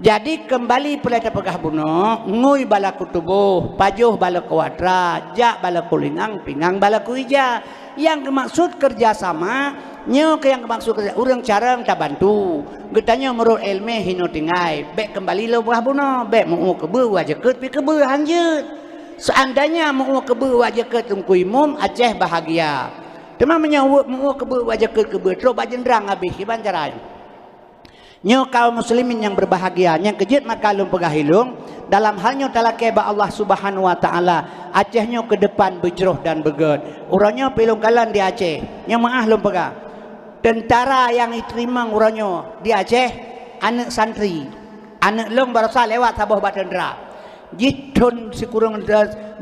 Jadi keumbali peulée tapeugah bunoe, ngui balaku tuboh, pajoh balaku atra, jak balaku lingang, pingang balaku ija. Nyang geumaksud keureuja sama, nyoe keuh nyang geumaksud keureuja, ureuëng carông tabantu. Geutanyoe meurot iéleumé hinoe tinggai, bék keumbali lôn peugah bunoe, bék meu-ueh keubeue ueh jakeuet pih keubeue han jeuet. Seandainya meu-ueh keubeue ueh jakeuet Teungku Imum, Aceh bahagia. Teuma meunyoe meu-ueh keubeue ueh jakeuet keubeue trok bak jeundrang habéh, kiban cara nyoe? Nyoe kaum muslimin nyang berbahagia, nyang keujeuet maka lôn peugah ilông, dalam hal nyoe talakée bak Allah Subhanahu wa Taala, Aceh nyoe keu depan beujroh dan beugét. Uroe nyoe pih lôn kalon di Aceh, nyoe meuáh lôn peugah. Teuntara nyang jiteurimong uroe nyoe di Aceh, aneuëk santri. Aneuëk lôn barosa lewat saboh bak teuntara. Jih thon sikureueng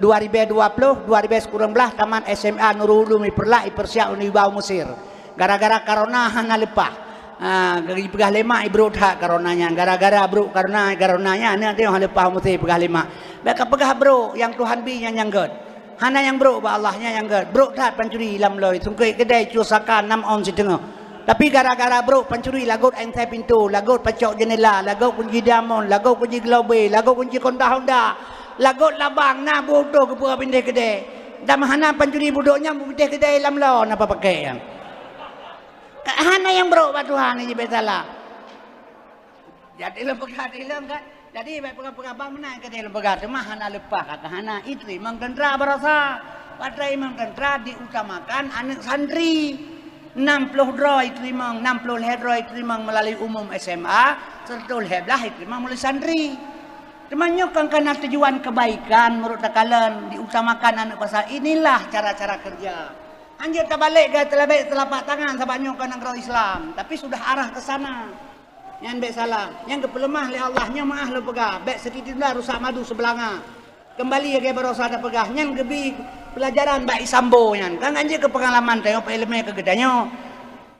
dua ribée dua ploh, dua ribée sikureueng blaih tamat S M A Nurul Ulum di Peureulak, di Peureulak Universitas Mesir. Gara-gara corona hana leupah. Ha, jipeugah lé mak, ibrok that corona nyan. Gara-gara brok corona, corona nyan, aneuëk teuh hana leupah meusti peugah lé mak. Bék kapeugah brok, nyang Tuhan bi nyan nyang gét. Hana nyang brok bak Allah, nyan nyang gét. Brok that pancuri lam loi, sungkét keudée, cue saka nam ôn siteungoh. Tapi gara-gara brok pancuri lagot ansai pintoe, lagot pacok jeundela, lagot kunci diamond, lagot kunci globé, lagot kunci Honda-Honda, lagot labang, na beuoto geupeu pindeh keudée. Dan hana pancuri budok nyan pindeh keudée lam lon apa pakai nyan. Ka hana nyang brok bak Tuhan, jih bék salah. Jadi lôn peugah di lôn kan. Jadi bék peugah-peugah bang meunan keudeh lôn peugah, teuma hana leupah kata hana. Jiteurimong teuntara barosa. Watée teurimong teuntara diutamakan aneuëk santri. Nam ploh droe jiteurimong, nam ploh lhée droe jiteurimong meulalu umum S M A, seratus lhée blaih jiteurimong meulalu santri. Teuma nyoe kan kana tujuan kebaikan meurot takalon diutamakan aneuëk basa. Inilah cara-cara kerja. Hanjeuet tabalek gaya teulabek telapak tangan sabab nyoe ka nanggroe Islam, tapi sudah arah ke sana. Nyan bék salah. Nyang geupeuleumah lé Allah, nyoe meuáh lôn peugah, bék seutitunda rusak madu seubelanga. Keumbali lagée barosa tapeugah, nyan geubi peulajaran bak Isambo nyan. Kan hanjeuet keu peungalaman tanyoe, peuiéleumé keu geutanyoe.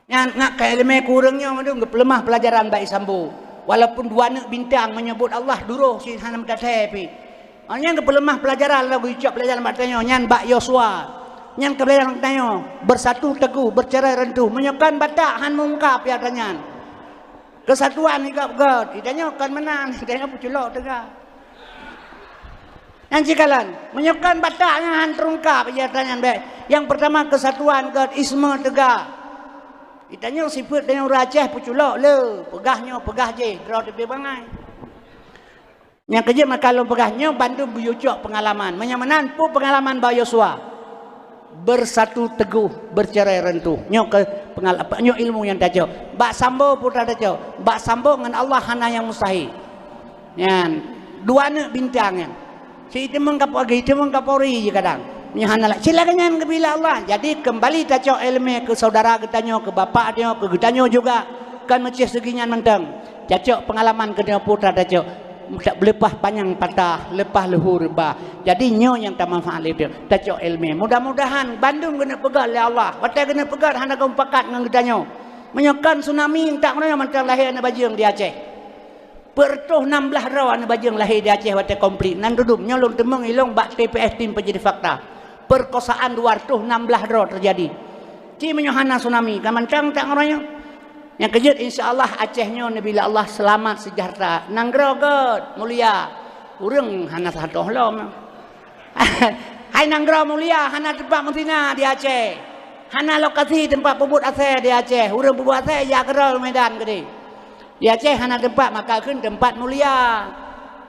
Nyan ngat ka iéleumé keu ureuëng nyoe mandum geupeuleumah peulajaran bak Isambo. Walaupun dua aneuëk bintang meunyoe buet Allah duroh cit hana meutatée pih. Oh, nyan geupeuleumah peulajaran lom, geucok peulajaran bak tanyoe, nyan bak Yosua. Nyan keu peulajaran tanyoe, beusatu teguh, beucerai reuntuh. Meunyoe kon Batak han meungkab ya tanyan. Keusatuan igab göt, tanyoe kon meunan, tanyoe peuculok teuga. Nyan sikalon, meunyoe kon Batak nyan han teungkab ya tanyan bèk. Nyang peurtama keusatuan göt, isme teuga. Tanyoe sifeuet tanyoe ureueng Aceh peuculok le, peugah nyoe, peugah jéh, droe teubiet bangai. Nyang keujeuet maka lôn peugah nyoe bandum beuyue cok peungalaman. Meunyoe meunan, peue peungalaman bak Yosua? Beusatu teguh, beucerai reuntuh. Nyoe keu pengal-, nyoe ilmu nyang tacok. Bak Sambo peue tacok? Bak Sambo ngon Allah hana nyang mustahil. Nyan, dua aneuk bintang nyan. Si iteumeung Kapolri, iteumeung Kapolri jih kadang. Nyoe hana la-, cilaka nyan geubila Allah. Jadi keumbali tacok iéleumé keu saudara geutanyoe, keu bapak tanyoe, keu geutanyoe juga. Kon meucéh seugi nyan mantong. Tacok peungalaman geutanyoe peue tacok. Leupah panyang patah, leupah luhu reubah. Jadi nyoe nyang tamanfaat lé teuh, tacok iéleumé. Mudah-mudahan bandum geuneuk peugét lé Allah. Watèe geuneuk peugét hana geumupakat ngon geutanyoe. Meunyoe kon tsunami, entak meunyoe mantong lahé aneuk bajeueng di Aceh. Peuet reutôh nam blaih droe aneuk bajeueng lahé di Aceh watèe konflik. Nan dudum nyoe lôn teumeung ilong bak T P S, tim penyidik fakta. Perkosaan dua reutôh nam blaih droe teujadi. Ci meunyoe hana tsunami, ka mantong entak ngon uroe nyoe. Nyang keujeuet, insya Allah, Aceh nyoe neubila Allah seulamat seujahteura. Nanggroe göt, mulia. Ureueng hana sahoh lom. Hai nanggroe mulia, hana teumpat meusina di Aceh. Hana lokasi teumpat peubuet asèe di Aceh. Ureueng peubuet asèe jak keudroe Medan keudéh. Di Aceh hana teumpat, maka kheun teumpat mulia.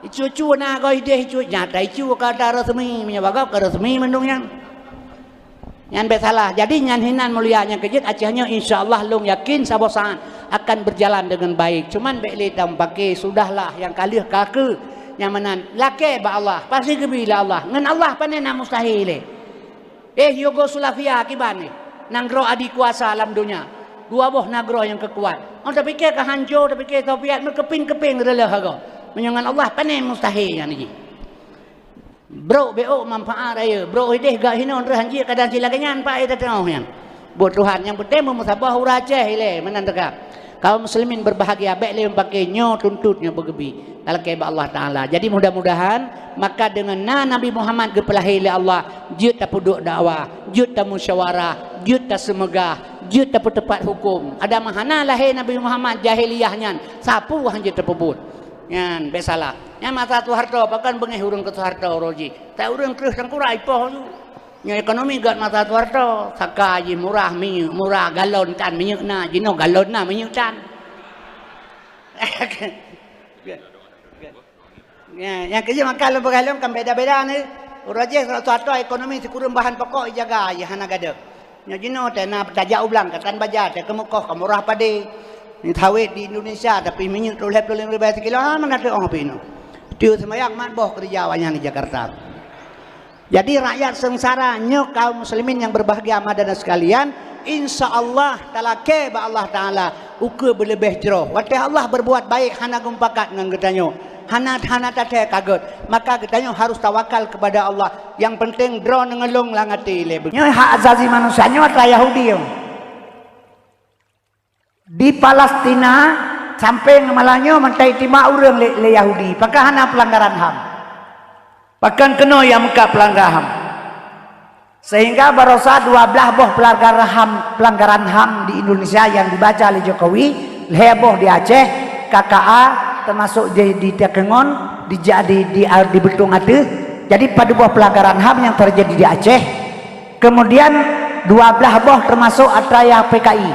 Icu-icu na goe idéh icu, nyata icu ka ata resmi, meunyoe bak gob ka resmi mandum nyan. Nyan bèk salah. Jadi nyan hinan mulia nyang keujeuet Aceh nyoe, insya Allah lôn yakin saboh saát akan berjalan dengan baik. Cuman bèk lé tamupaké, sudahlah nyang ka lheueh ka keuh. Nyang meunan lakèe bak Allah, pasti geubri lé Allah. Ngon Allah pané na mustahil lé. Eh, Yugoslavia kiban nyoe, nanggroe adikuasa lam donya. Dua boh nanggroe nyang keukuat. Oh, tapiké ka hanco, tapiké Soviet meukeuping-keuping reuleuh agoe. Meunyoe ngon Allah pané mustahil nyan jih. Brok beuôk manfaat rayeuk, brok idéh gak hinoe, trôh hanjeuet kadang cilaka nyan, paih teuteungoh nyan. Buet Tuhan, nyang peunteng meumeusaboh ureueng Aceh ilèe meunan teuka. Kaum muslimin berbahagia, bèk lé mupaké nyoe tuntot nyoe beugeubri. Talakèe bak Allah Taala. Jadi mudah-mudahan maka deungon na Nabi Muhammad geupeulahé lé Allah, jeuet tapeuduek dakwah, jeuet tamusyawarah, jeuet taseumeugah, jeuet tapeuteupat huköm. Ada meuhana lahé Nabi Muhammad jahiliyah nyan, sapeue hanjeuet tapeubuet. Nyan bèk salah. Nyan masa Soeharto, pakon beungéh ureueng keu Soeharto uroe jih. Tapi ureueng kreueh tangkurak ipoh tu. Nyoe ekonomi gèt masa Soeharto. Saka jih murah, minyeuk murah, galon tan minyeuk na, jinoe galon na minyeuk tan. Ya, nyang keujeuet maka lôn peugah lôn kan beda-beda ni. Uroe jih Soeharto ekonomi sikureueng bahan pokok ijaga, jih hana gadôh. Nyoe jinoe teuh na tajak u blang, ka tan baja, teuh keumeukoh, ka murah padé. Ni sawét di Indonesia, tapi minyeuk trôh lhèe plôh lima ribèe sikilo, ha, meunan teuh ôh pih nyoe. Tiep seumayang mat boh keureuja awaknyan di Jakarta. Jadi rakyat seungsara nyoe, kaum muslimin yang berbahagia, hadirin sekalian, insya Allah talakèe bak Allah Taala ukeue beuleubeh jroh. Watèe Allah berbuat baik hana geumupakat ngon geutanyoe. Hana, hana tathèe ka gèt, maka geutanyoe harus tawakal kepada Allah. Nyang peunteng droeneuh ngeulong lam até lé. Nyoe hak azazi manusia nyoe atra Yahudi nyoe. Di Palestina sampoe ngon malam nyoe mantong itimbak ureueng lé, lé Yahudi. Pakon hana pelanggaran ham? Pakon keunoe nyang meukat pelanggaran ham? Sehingga barosa dua blaih boh pelanggaran ham, pelanggaran ham di Indonesia yang dibaca lé Jokowi, lhèe boh di Aceh, K K A, termasuk di, di Takengon, di, di, di, di Beutong ateueh. Jadi padub boh pelanggaran ham yang terjadi di Aceh. Kemudian dua blaih boh termasuk atra nyang P K I.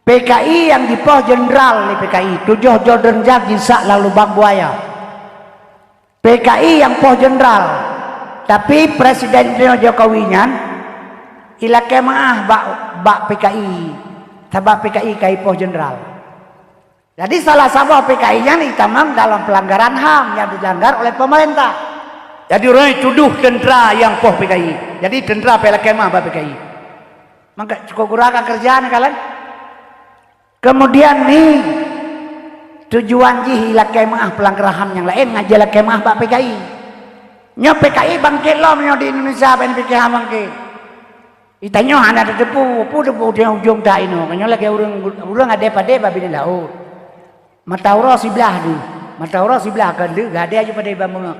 P K I yang jipoh jenderal lé P K I, tujoh droe jenderal jisak lam lubang buaya. P K I nyang poh jenderal, tapi Presiden Jokowi nyan ilakèe meu'ah bak, bak P K I, sabab P K I ka jipoh jenderal. Jadi salah saboh P K I nyan itamong dalam pelanggaran ham yang dilanggar oleh pemerintah. Jadi ureueng tudoh tentara nyang poh P K I. Jadi tentara pih lakèe meu'ah bak P K I. Maka cukôp gura ka keureuja neukalon. Kemudian ni tujuan jih ilakèe meu'ah pelanggaran ham nyang laén, ngon jilakèe meu'ah bak P K I. Nyoe P K I bangkét lom nyoe di Indonesia, ban P K H bangkét. Itanyoe hana tateupeue, peue teupeu ujong that inoe. Nyoe lagèe ureueng, ureueng adèe padé bak binéh laôt. Mata uroe siblah deuh, mata uroe siblah kon deuh, gadée aju padé bak meungeue.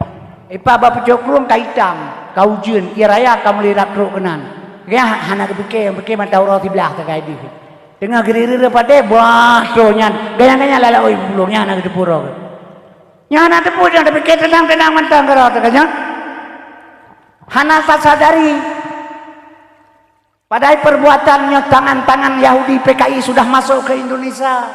Ipa bak pucok krueng ka itam, ka ujeuen, ie raya ka mulai rab trok keunan. Gaya hana geupike, pike mata uroe siblaih sagai dih. Teungoh geurire padé, bah, troh nyan, gaya-gaya lalak oi pulang, nyan hana geuteupeue uroe. Nyan hana teupeue, nyan tapike teunang-teunang mantong keudroe teuka nyan. Hana tasadari. Padahai perbuatan nyoe tangan-tangan Yahudi P K I sudah masuk ke Indonesia.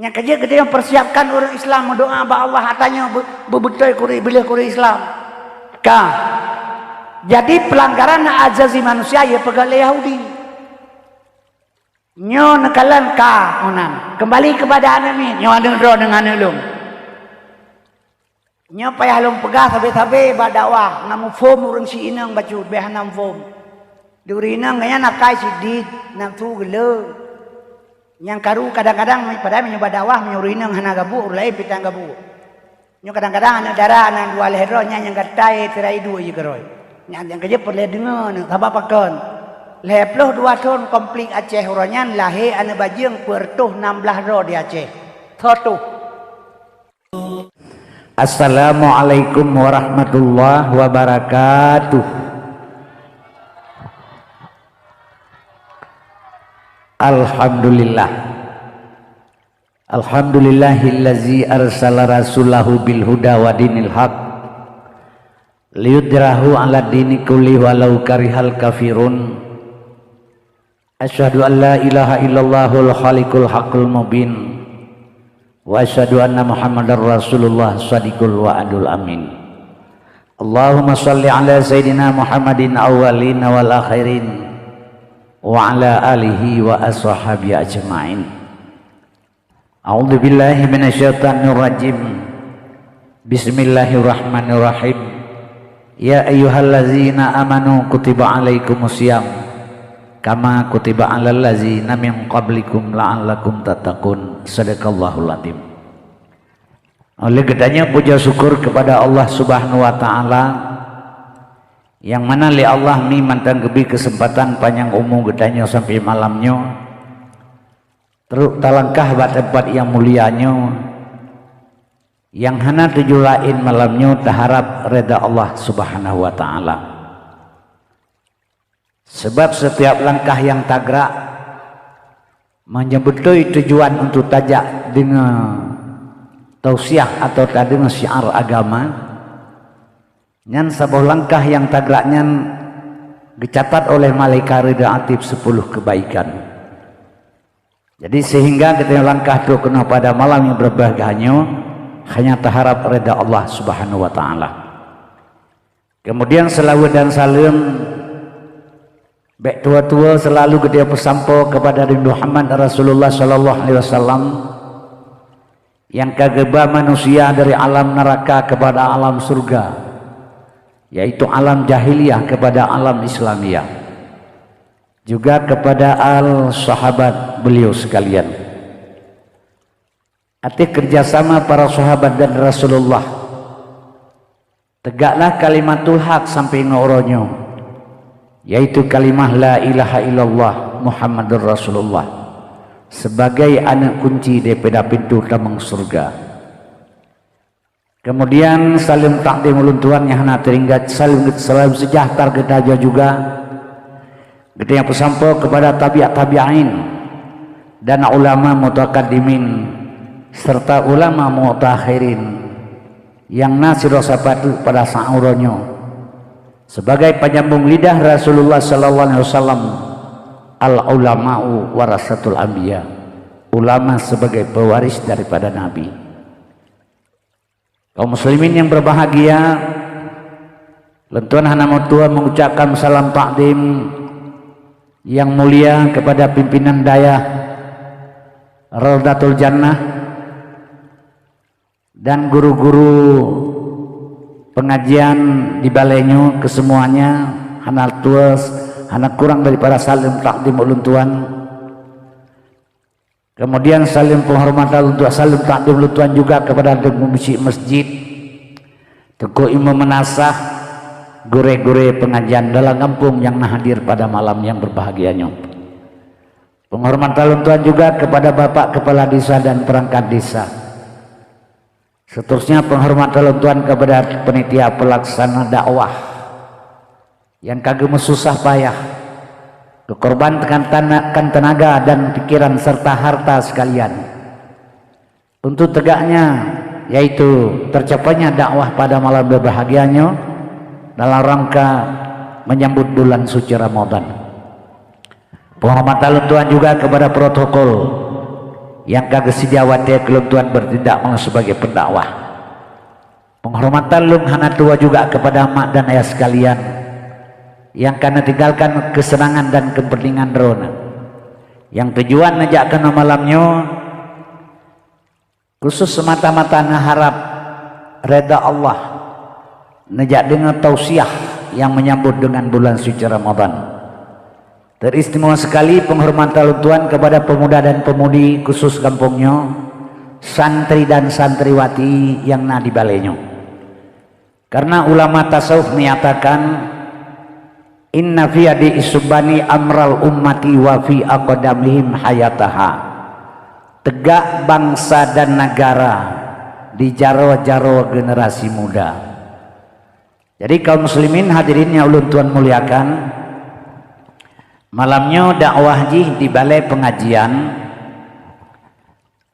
Nyang keujeuet geutanyoe persiapkan ureuëng Islam meudoa bak Allah, ata nyoe beu-, beubeutôi kuri, bileh kuri Islam. Ka. Jadi pelanggaran hak azazi manusia ye peugah lé Yahudi. Nyoe neukalon ka meunan. Kembali kepada aneuk miet, nyoe aneuk droe deungon aneuk lôn. Nyoe payah lôn peugah sabe-sabe bak dakwah, na muphom ureuëng si inong bacut, beh hana muphom. Di ureuëng inong nyan akai sidit, nafsu geuleu. Nyang karu kadang-kadang padahai meunyoe bak dakwah meunyoe ureuëng inong hana gabuek, ureuëng laén pitang gabuek. Nyoe kadang-kadang aneuk dara aneuk dua lhée droe nyan nyang gatai tirai dua ie keurôi. Nyan nyang keujeuet peureulée deungoe nyoe sabab pakon. Lhée ploh dua thon konflik Aceh uroe nyan lahé aneuk bajeueng peureutôh nam blaih droe di Aceh. Soe toh? Assalamualaikum warahmatullahi wabarakatuh. Alhamdulillah. Alhamdulillahillazi arsala rasulahu bil huda wa dinil haq liyudhhirahu ala dini kulli walau karihal kafirun. Asyhadu an la ilaha illallahul khaliqul haqqul mubin. Wa asyhadu anna Muhammadar Rasulullah shadiqul wa'dul amin. Allahumma shalli ala sayyidina Muhammadin awwalin wal akhirin wa ala alihi wa ashabihi ajmain. A'udzubillahi minasyaitonirrajim. Bismillahirrahmanirrahim. Ya ayyuhallazina amanu kutiba alaikumusiyam kama kutiba alal ladzina min qablikum la'allakum tattaqun. Sadaqallahul adzim. Oleh geutanyoe puja syukur kepada Allah Subhanahu wa taala, nyang mana lé Allah mi mantong geubri keuseumpatan panyang umu geutanyoe sampoe malam nyoe. Trok talangkah bak teumpat nyang mulia nyoe, nyang hana tujuan laén malam nyoe taharab reda Allah Subhanahu wa taala. Sebab setiap langkah nyang tagrak, meunyoe beutôi tujuan untuk tajak deungoe tausiah atau tadeungoe syiar agama, nyan saboh langkah nyang tagrak nyan geucatat oleh malaikat reda atib sepuluh kebaikan. Jadi sehingga geutanyoe langkah trok keunoe pada malam nyang berbahagia nyoe hanya taharab reda Allah Subhanahu wa taala. Kemudian selawat dan salam bèk tuwoe-tuwoe selalu geutanyoe peusampoe kepada Nabi Muhammad Rasulullah sallallahu alaihi wasallam nyang ka geuba manusia dari alam neraka kepada alam surga, yaitu alam jahiliyah kepada alam Islamiyah. Juga kepada al sahabat beliau sekalian. Ateueh kerjasama para sahabat dan Rasulullah, tegaklah kalimatul haq sampai ngon uroe nyoe, yaitu kalimah la ilaha illallah Muhammadur Rasulullah, sebagai aneuk kunci daripada pintu tamong surga. Kemudian saleuem takdim ulôn tuan nyang hana teuingat, saleuem, saleuem sejahtera geutanyoe juga, geutanyoe peusampoe kepada tabi'ut tabi'in dan ulama mutakaddimin serta ulama mutakhirin nyang na sidroe sapat pada saat uroe nyoe. Sebagai penyambung lidah Rasulullah sallallahu alaihi wasallam, al ulama'u warasatul anbiya, ulama sebagai pewaris daripada nabi. Kaum muslimin yang berbahagia, lôn tuan hana meutuah mengucapkan salam takdim yang mulia kepada pimpinan dayah Raudatul Jannah dan guru-guru pengajian di balai nyoe kesemuanya, hana tuah, hana kurang daripada salam takdim ulôn tuan. Kemudian salam penghormatan untuk salam takdim ulôn tuan juga kepada Teungku Musyik Masjid, Teungku Imum Meunasah, gurée-gurée pengajian dalam gampông nyang na hadir pada malam nyang berbahagia nyoe. Penghormatan ulôn tuan juga kepada Bapak Kepala Desa dan perangkat desa. Seterusnya, penghormatan lôn tuan kepada panitia pelaksana dakwah yang ka geumeususah payah, geukorbankan tana-, kan tenaga dan pikiran serta harta sekalian untuk tegaknya, yaitu tercapainya dakwah pada malam berbahagia nyoe dalam rangka menyambut bulan suci Ramadan. Penghormatan lôn tuan juga kepada protokol yang ka geuseudia watée keu lôn tuan bertindak meunyoe sebagai pendakwah. Penghormatan lôn hana tuwoe juga kepada mak dan ayah sekalian yang ka neutinggalkan keuseunangan dan keupeuntengan droeneuh, nyang tujuan neujak keunoe malam nyoe khusus semata-mata neuharab reda Allah, neujak deungoe tausiah nyang menyambut dengan bulan suci Ramadan. Teristimewa sekali penghormatan lôn tuan kepada pemuda dan pemudi khusus gampông nyoe, santri dan santriwati nyang na di balée nyoe. Karena ulama tasawuf menyatakan, "Inna fi yadi isubani amral ummati wa fi aqdamihim hayataha." Tegak bangsa dan negara di jaroe-jaroe generasi muda. Jadi, kaum muslimin hadirin yang ulôn tuan muliakan, malam nyoe dakwah jih di balai pengajian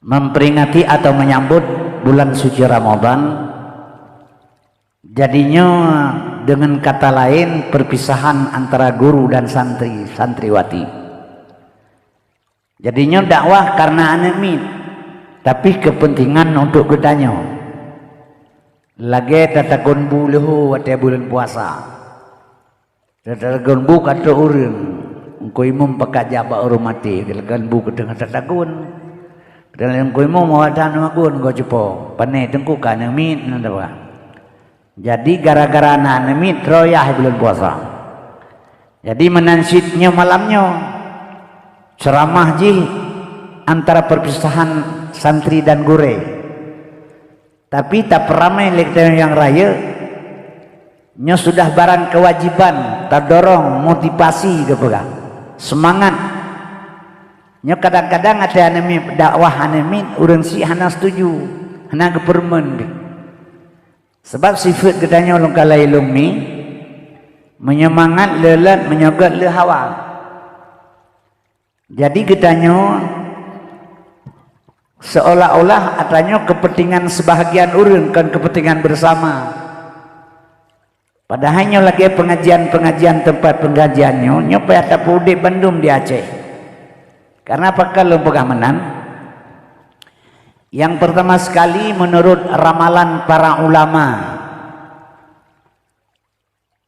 memperingati atau menyambut bulan suci Ramadan. Jadi nyoe, dengan kata lain, perpisahan antara guru dan santri, santriwati. Jadi nyoe dakwah karena aneuk miet, tapi kepentingan untuk geutanyoe. Lagée tatagun bu leuhô watée buleuen puasa. Tatagun bu ka trok ureuëng, Teungku Imum pakat jak bak ureuëng maté, geulegan bu keuteungoh tatagun. Padahai Teungku Imum awak that magun goe cupo, pane teungku ka aneuk miet nan daba. Jadi gara-gara na aneuk miet, troh yah buleuen puasa. Jadi meunan cit nyoe malam nyoe, ceramah jih antara perpisahan santri dan gurée. Tapi tapeuramé lé geutanyoe nyang rayeuk, nyoe sudah barang kewajiban, tadorong, motivasi geupeugah, seumangat. Nyoe kadang-kadang até aneuk miet, dakwah aneuk miet, ureuëng syiek hana setuju, hana geupeurumeuen deh. Sabab sifeuet geutanyoe lôn kalai lôn mi, meunyoe mangat le lét, meunyoe gét le hawa. Jadi geutanyoe seolah-olah atanyoe kepentingan sebahagian ureuëng, kon kepentingan bersama. Padahai nyoe lagée pengajian-pengajian, tempat pengajian nyoe, nyoe payah tapeuudeb bandum di Aceh. Karena pakon lôn peugah meunan? Yang pertama sekali, menurut ramalan para ulama,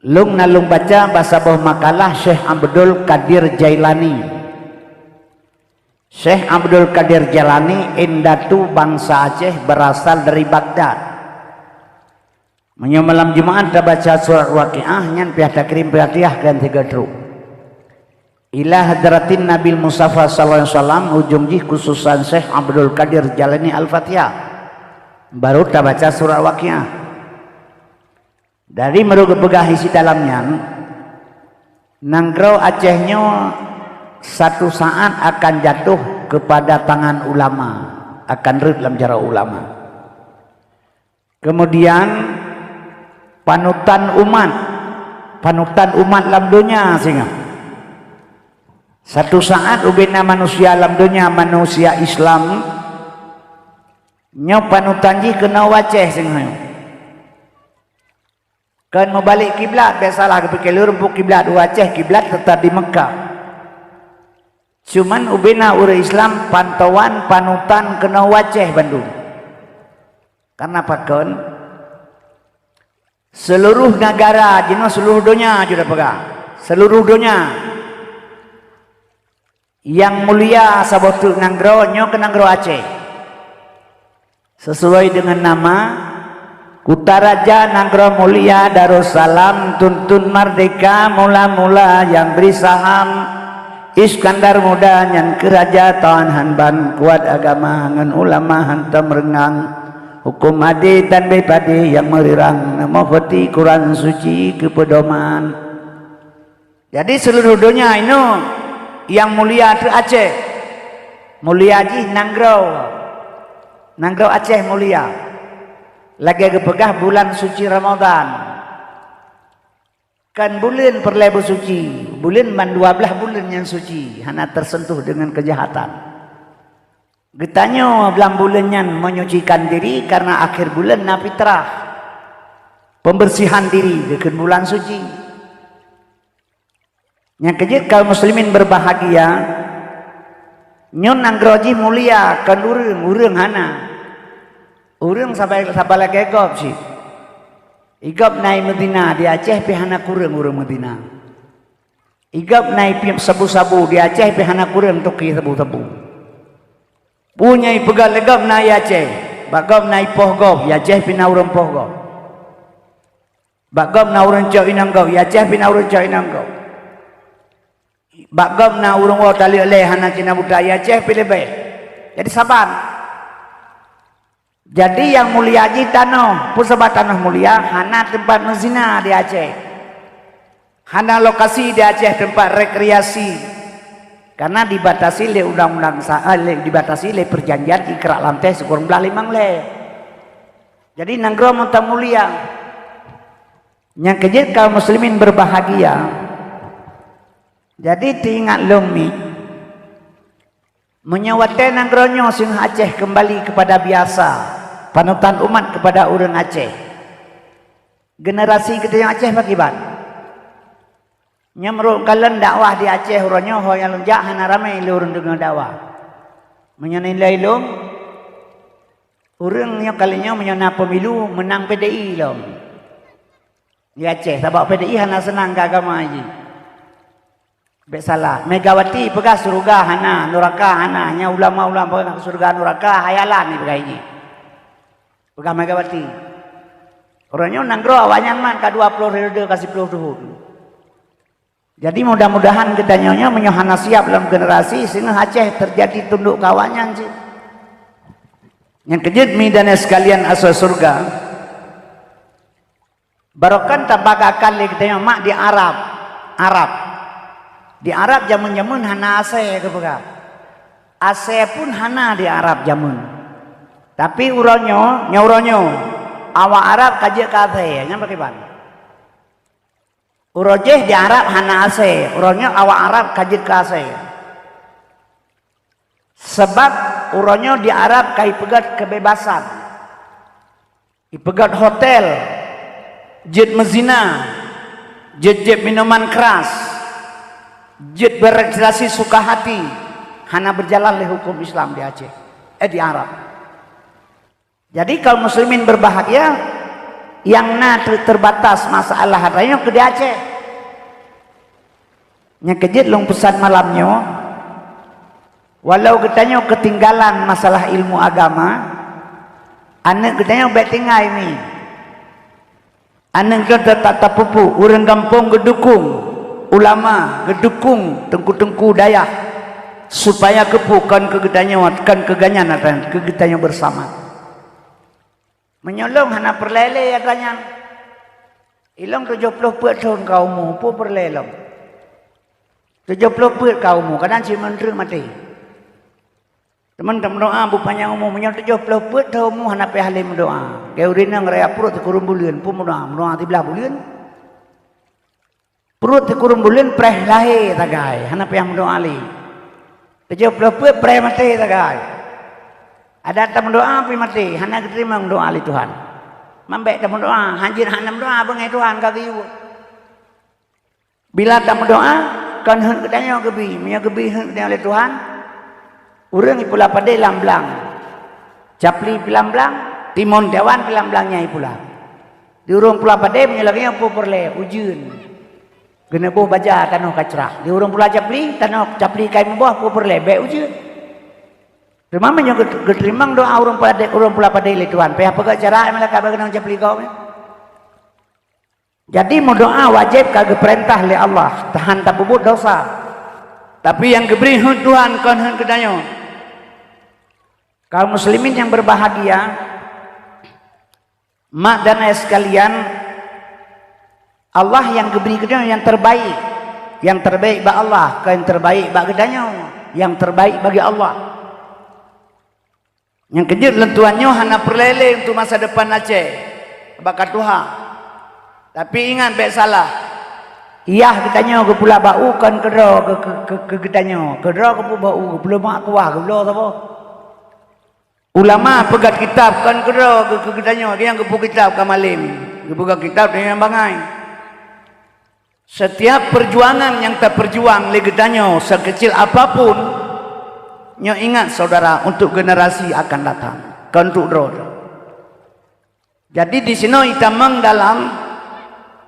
lôn na lôn baca bak saboh makalah Syekh Abdul Qadir Jailani. Syekh Abdul Qadir Jailani indatu bangsa Aceh, berasal dari Baghdad. Meunyoe malam Jumaat tabaca surat Waqiah, nyan payah takirém Fatihah keu nyang sigoe trok. Ila hadratin Nabil Mustafa sallallahu alaihi wasallam, ujong jih khususan Syekh Abdul Qadir Jailani Al-Fatihah. Baru tabaca surat Waqiah. Dari meureupeugah isi dalam nyan, nanggroe Aceh nyoe satu saat akan jatuh kepada tangan ulama, akan rhöt lam jaroe ulama. Kemudian panutan umat, panutan umat lam donya singoh. Satu saat ubena manusia lam donya, manusia Islam, nyoe panutan jih keunoe u Aceh singoh nyoe. Kon meubalek kiblat, biasalah geupike lureueng kiblat u Aceh, kiblat teutap di Meukah. Cuman ubena ureuëng Islam pantauan panutan keunoe u Aceh bandum. Karena pakon? Seluruh negara jinoe, seluruh donya jinoe peugah. Seluruh donya. Nyang mulia saboh teuk nanggroe nyoe keu nanggroe Aceh. Sesuai dengan nama, Kutaraja Nanggroe Mulia Darussalam, tuntun merdeka mula-mula nyang bri saham. Iskandar Muda nyan keu raja tawan han ban, kuat agama ngon ulama hantom reungang. Huköm adé dan bée padé nyang meurirang, neumoe peuti Quran Suci keu peudoman. Jadi seuluruh donya inoe nyang mulia teuk Aceh. Mulia jih nanggroe. Nanggroe Aceh mulia. Lagée geupeugah bulan suci Ramadan. Kan buleuen peureulée beusuci, buleuen ban dua blaih buleuen nyang suci, hana teuseuntuh deungon keujahatan. Geutanyoe lam buleuen nyan menyucikan diri kareuna akhé buleuen na fitrah, pembersihan diri geukheun bulan suci. Nyang keujeuet kaum muslimin berbahagia, nyoe nanggroe jih mulia kon ureuëng, ureuëng hana. Ureuëng sabai, sabai lagée gob cit. Igob na i Madinah di Aceh pih hana kureueng ureuëng Madinah. Igob na i sabu-sabu di Aceh pih hana kureueng toke sabu-sabu. Peue nyang ipeugah lé gob na i Aceh, bak gob na i poh gob, i Aceh pih na ureuëng poh gob. Bak gob na ureuëng cok inong gob, i Aceh pih na ureuëng cok inong gob. Bak gob na ureuëng woe taleuek lé hana cina buta, i Aceh pih leubeh. Jadi saban. Jadi nyang mulia jih tanoh, peue sabab tanoh mulia, hana teumpat meuzina di Aceh. Hana lokasi di Aceh teumpat rekreasi. Karena dibatasi lé undang-undang sa-, eh, lé, dibatasi lé perjanjian Ikrar Lanteh sikureueng blaih limong lhée. Jadi nanggroe mantong mulia. Nyang keujeuet kaum muslimin berbahagia. Jadi teuingat lom mi, meunyoe watée nanggroe nyoe singoh Aceh keumbali keupada biasa, panutan umat keupada ureuëng Aceh, generasi geutanyoe Aceh pakriban? Nyoe meurok kalon dakwah di Aceh uroe nyoe ho nyang lôn jak hana ramé lé ureuëng deungoe dakwah. Meunyoe nilai lom, ureuëng nyoe kali nyoe meunyoe na pemilu meunang P D I lom. Di Aceh, sabab P D I hana seunang keu agama jih. Bék salah, Megawati peugah syeuruga hana, nuraka hana, nyan ulama-ulama peugah syeuruga nuraka, khayalan ipeugah jih. Peugah Megawati. Uroe nyoe nanggroe awaknyan mat ka dua ploh ribu ka siploh thon. Jadi mudah-mudahan geutanyoe nyoe meunyoe hana siab lom generasi, singoh Aceh teujadi tundok keu awaknyan cit. Nyang keujeuet mi dan sekalian asoe syeuruga, barokon tabagakan lé geutanyoe mak di Arab. Arab. Di Arab jameun-jameun hana asée geupeugah. Asée pun hana di Arab jameun. Tapi uroe nyoe, nyoe uroe nyoe, awak Arab ka jeuet keu asée, nyan pakriban? Uroe jéh di Arab hana asée, uroe nyoe awak Arab ka jeuet keu asée. Sabab uroe nyoe di Arab ka ipeugét keubebasan. Ipeugét hotel, jeuet meuzina, jeuet jieb minuman keras, jeuet berekreasi suka hati, hana beujalan lé huköm Islam di Aceh, eh, di Arab. Jadi kaum muslimin berbahagia, nyang na ter-, terbatas masalah atra nyoe keu di Aceh. Nyang keujeuet lôn peusan malam nyoe, walau geutanyoe keutinggalan masalah ilmu agama, aneuëk geutanyoe bék tinggai mi. Aneuëk geutanyoe ta-, ta-, tapeupuek, ureuëng gampông geudukong, ulama geudukong, teungku-teungku dayah, supaya keupeue kon keu geutanyoe, kon keu geuhnyan atra, keu geutanyoe beusama. Meunyoe lôn hana peureulée lé atra nyan, ilôn tujoh ploh peuet thon ka umu, peue peureulée lôn? Tujoh ploh peuet ka umu, kadang cit meuntreuk maté. Teuma tameudoá beupanyang umu, meunyoe tujoh ploh peuet thon umu hana payah lé meudoá. Keu ureuëng nyang raya pruet sikureueng buleuen, peue meudoá, meudoá siblaih buleuen. Pruet sikureueng buleuen preh lahé sagai, hana payah meudoá lé. Tujoh ploh peuet preh maté sagai. Adak tameudoá pih maté, hana geuteurimong doá lé Tuhan. Mambék tameudoá, hanjeuet hana meudoá beungéh Tuhan ka geuyue. Bila tameudoá, kon heuet geutanyoe geubi, meunyoe geubi heuet geutanyoe lé Tuhan, ureuëng ipula padé lam blang. Capli pih lam blang, timon tiawan pih lam blang nyang ipula. Di ureuëng pula padé meunyoe lagée nyoe peue peureulée, ujeuen. Geuneuboh baja tanoh ka crah. Di ureuëng pula capli, tanoh capli kai muboh peue peureulée, bék ujeuen. Teuma meunyoe geut-, geuteurimong doá ureuëng pula padé, ureuëng pula padé lé Tuhan, payah peugét cara malaikat bak geunong capli gob nyan. Jadi meudoá wajéb ka geupeurintah lé Allah, tahan tapeubuet dosa. Tapi nyang geubri heuet Tuhan kon heuet geutanyoe. Kaum muslimin yang berbahagia, mak dan ayah sekalian, Allah nyang geubri geutanyoe nyang terbaik. Nyang terbaik bak Allah, kon nyang terbaik bak geutanyoe, nyang terbaik bagi Allah. Nyang keujeuet lôn tuan nyoe hana peureulée lé untuk masa depan Aceh bak ka tuha. Tapi ingat bék salah. Yah geutanyoe geupula bak u kon keudroe keu, keu, keu, keu geutanyoe. Keudroe geupeuboh u, geupeuleumah kuah, geubloe saboh. Ulama peugét kitab kon keudroe keu, keu geutanyoe, nyang geupeu kitab ka malem. Geupeugah kitab nyang bangai. Setiap perjuangan nyang tapeujuang lé geutanyoe sekecil apapun, nyoe ingat saudara, untuk generasi akan datang, kon untuk droe. Jadi di sinoe itamong dalam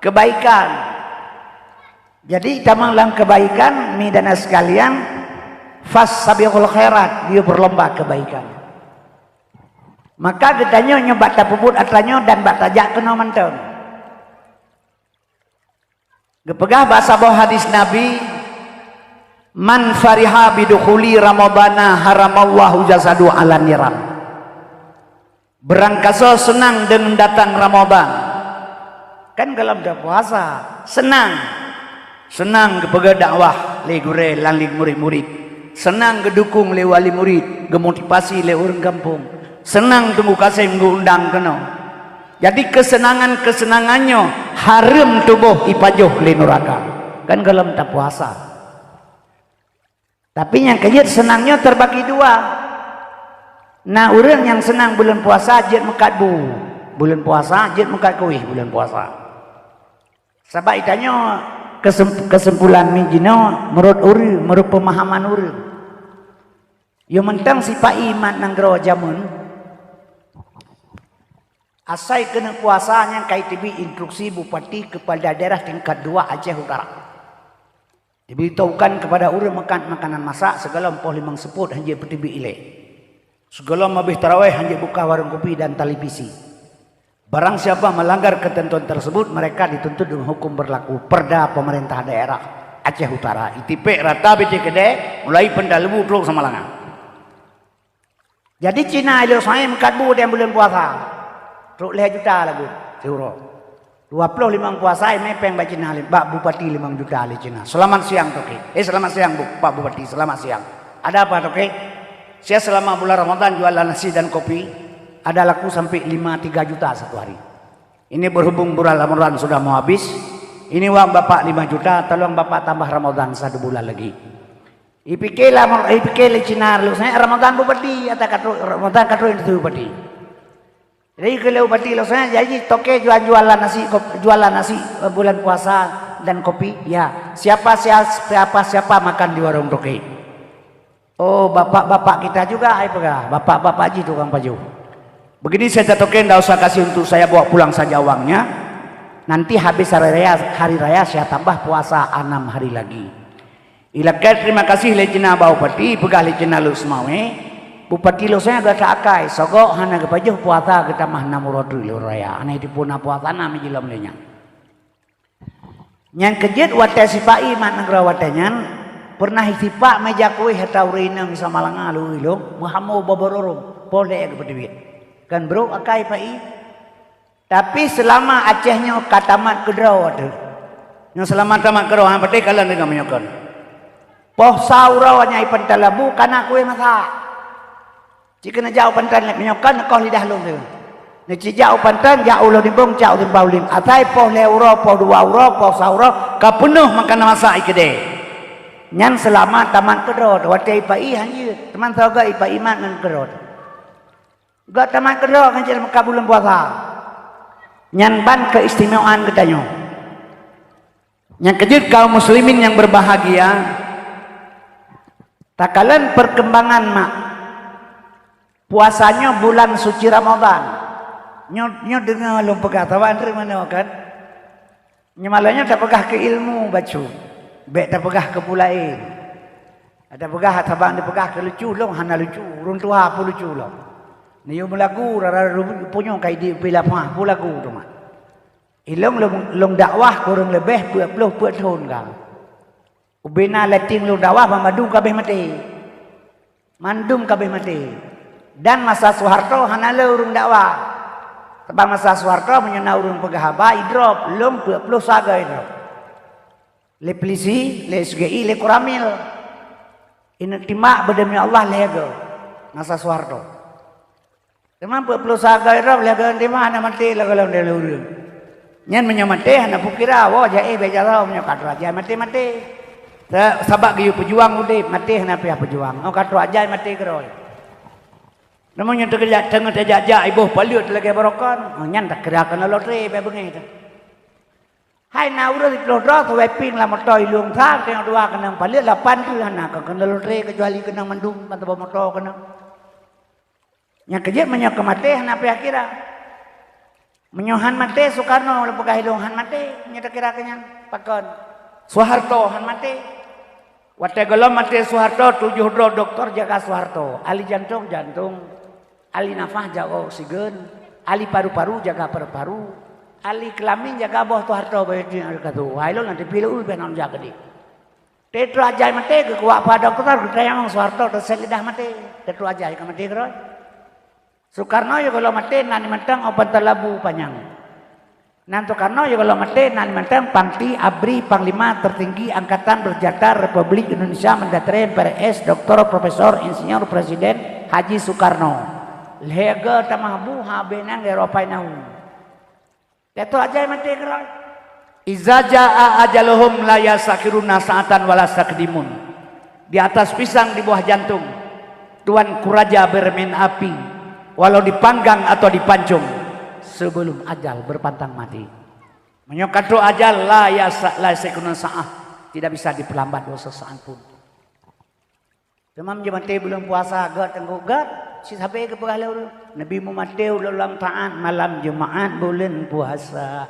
kebaikan. Jadi itamong dalam kebaikan, mi dan sekalian, fastabiqul khairat, dia berlomba kebaikan. Maka geutanyoe nyoe bak tapeubuet atra nyoe dan bak tajak keunoe mantong. Geupeugah bak saboh hadis Nabi, "Man fariha bidukhuli Ramadana haramallahu jasadu ala niran." Beurangkasoe seunang deungon datang Ramadan. Kan golom tapuasa, seunang. Seunang geupeugah dakwah lé gurée lam lé murit-murit. Seunang geudukong lé wali murit, geumotivasi lé ureuëng gampông. Seunang Teungku Kasem geuundang keunoe. Jadi kesenangan-kesenangan nyoe hareuem tuboh ipajoh lé nuraka. Kan golom tapuasa. Tapi nyang keujeuet seunang nyoe terbagi dua. Na ureuëng nyang seunang buleuen puasa jeuet meukat bu. Buleuen puasa jeuet meukat kueh buleuen puasa. Sabab itanyoe kesem-, kesimpulan mi jinoe meurot ureuëng, meurot peumahaman ureuëng. Yo mantong sipa-i mat nanggroe jameun, asai keuneuk puasa nyang ka iteubiet instruksi bupati keupada daerah tingkat dua Aceh Utara. Diberitahukan kepada ureuëng meukat makanan masak sigohlom poh limong seupôt hanjeuet peuteubiet ilée. Sigohlom habéh tarawéh hanjeuet buka warong kopi dan televisi. Barang siapa melanggar ketentuan tersebut, mereka dituntut dengan hukum berlaku Perda Pemerintah Daerah Aceh Utara. Itipék rata B T K D mulai Penta Lebu trok Samalanga. Jadi Cina ilée soe meukat bu dan buleuen puasa. Trok lhée juta lagu siuroe. Dua ploh limong puasa imé péng bak Cina, bak bupati limong juta lé Cina. Selamat siang, Toke. Eh, selamat siang, Bu, Pak Bupati. Selamat siang. Ada apa, Toke? Saya selama bulan Ramadan jualan nasi dan kopi, ada laku sampai lima tiga juta satu hari. Ini berhubung bulan Ramadan sudah mau habis, ini uang Bapak lima juta, tolong Bapak tambah Ramadan satu bulan lagi. Ipike lah, ipike lé Cina lôn, saya Ramadan bupati, ata ka trok, Ramadan ka trok itu bupati. Jadi keu lé bupati lôn, saya jadi toke jual-jualan nasi, kop-, jualan nasi, eh, bulan puasa dan kopi. Ya, siapa, sia-, siapa, siapa makan di warung toke? Oh, bapak-bapak kita juga, ai peugah. Bapak-bapak ji tukang pajoh. Begini saja toke, ndak usah kasih untuk saya, bawa pulang saja uangnya. Nanti habis hari raya, hari raya saya tambah puasa enam hari lagi. Ilakée terima kasih lé Cina bak bupati, peugah lé Cina lôn seumawé, bupati lôn seunya gata akai, sogok hana geupajoh puasa geutamah nam uroe teuk lôn raya, hana jipuna puasa nam jilom lé nyan. Nyang keujeuet watée sipa-i mat nanggroe watée nyan, peureunah sipak meja kueh atra ureuëng inong Samalanga lôn ilong, meuhamo babororong, poh lhée geupeuteubiet. Kan brok akai pa-i, Tapi seulama Aceh nyoe ka tamat keudroe teuh. Nyoe seulama tamat keudroe, ha, patéh kalon deungon meunyoe kon. Poh sa uroe nyan i Panton Labu ka na kueh masak. Cit keuneuk jak u Panton meunyoe kon neukoh lidah lôn teuh. Neucit jak u Panton, jak u Lhodimbong, jak u Simbaulim. Asai poh lhée uroe, poh dua uroe, poh sa uroe, ka peunoh makanan masak i keudée. Nyan seulama tamat keudroe teuh. Watée ipa-i han jeuet, teuma soe gét ipa-i mat ngon keudroe teuh. Gak tamat keudroe kan cit meuka buleuen puasa. Nyan ban keistimewaan geutanyoe. Nyang keujeuet kaum muslimin nyang berbahagia, takalon perkembangan mak. Puasa nyoe bulan suci Ramadan. Nyoe, nyoe deungoe lôn peugah, saban treuk meunoe kan. Nyoe malam nyoe tapeugah keu ilmu bacut, bék tapeugah keu peue laén. Tapeugah saban dipeugah keu lucu lom hana lucu, ureuëng tuha peue lucu lom. Neuyue meulagu rara punyueng ka idéh pih lapah peue lagu teuma. Ilong lôn, lôn dakwah kureueng leubeh peuet ploh peuet thon ka. Ubena lateng lôn dakwah banmandum ka abéh maté. Mandum ka abéh maté. Dan masa Soeharto hana le ureuëng dakwah. Sabab masa Soeharto meunyoe na ureuëng peugah haba, idrop, lom peuet ploh saga idrop. Lé polisi, lé S G I, lé Koramil. Ineuk timbak beudeumi Allah lhée goe. Masa Soeharto. Teuma peuet ploh sa goe drob lhée goe timah hana maté lagée lom ureuëng. Nyan meunyoe maté hana peukira, woe jai bék jaroe meunyoe ka troh ajai maté-maté. Sa-, sabab geuyue peujuang udeb, maté hana piah peujuang. Oh ka troh ajai maté keudroe. Namun nyang teukeujak teungoh tajak-jak iboh paleuet lagée barokon, oh nyan takira keunoe lotre bék beungéh teuh. Hai na ureuëng siploh droe sawai pieng lam moto ilung sa, teungoh dua keunong paleuet lapan tu hana kon keunoe lotre keucuali keunong mandum ban saboh moto keunong. Nyang keujeuet meunyoe keu maté hana payah kira. Meunyoe han maté Sukarno, lôn peugah ilung han maté, meunyoe takira keu nyan. Pakon? Soeharto han maté. Watée gohlom maté Soeharto, tujoh droe doktor jaga Soeharto. Ahli jantong, jantong. Ahli nafas jaga oksigen. Ahli paru-paru jaga paru-paru. Ahli keulamin jaga boh Soeharto, bayeue tu nyang ka tu. Wahai lôn, nanti pilu u beh nan jaga di. Teuteu ajai maté, geukuak pada doktor, geutanyong Soeharto teusét lidah maté. Teuteu ajai ka maté keudroe. Soekarno yôh gohlom maté nan mantong Oban Talabu Panyang. Nan Soekarno yôh gohlom maté nan mantong Panglima Abri, Panglima Tertinggi Angkatan Bersenjata Republik Indonesia Mendatari M P R S Doktor Profesor Insinyur Presiden Haji Soekarno. Lhée goe tamah bu ha benang di Eropa inong. Teuteu ajai maté keudroe. Iza jaa ajaluhum la yastakhiruna sa'atan wa la yastaqdimun. Di atas pisang di bawah jantung, Tuanku Raja bermain api, walau dipanggang atau dipancung, sebelum ajal berpantang mati. Meunyoe ka troh ajal, la yasa-, la yastakhiruna sa'ah, tidak bisa diperlambat dua sesaat pun. Teuma meunyoe maté buleuen puasa, gét teungku, gét. Cit sabe geupeugah lé ureuëng, Nabi meumaté ulôn lam taát malam Jumaat buleuen puasa.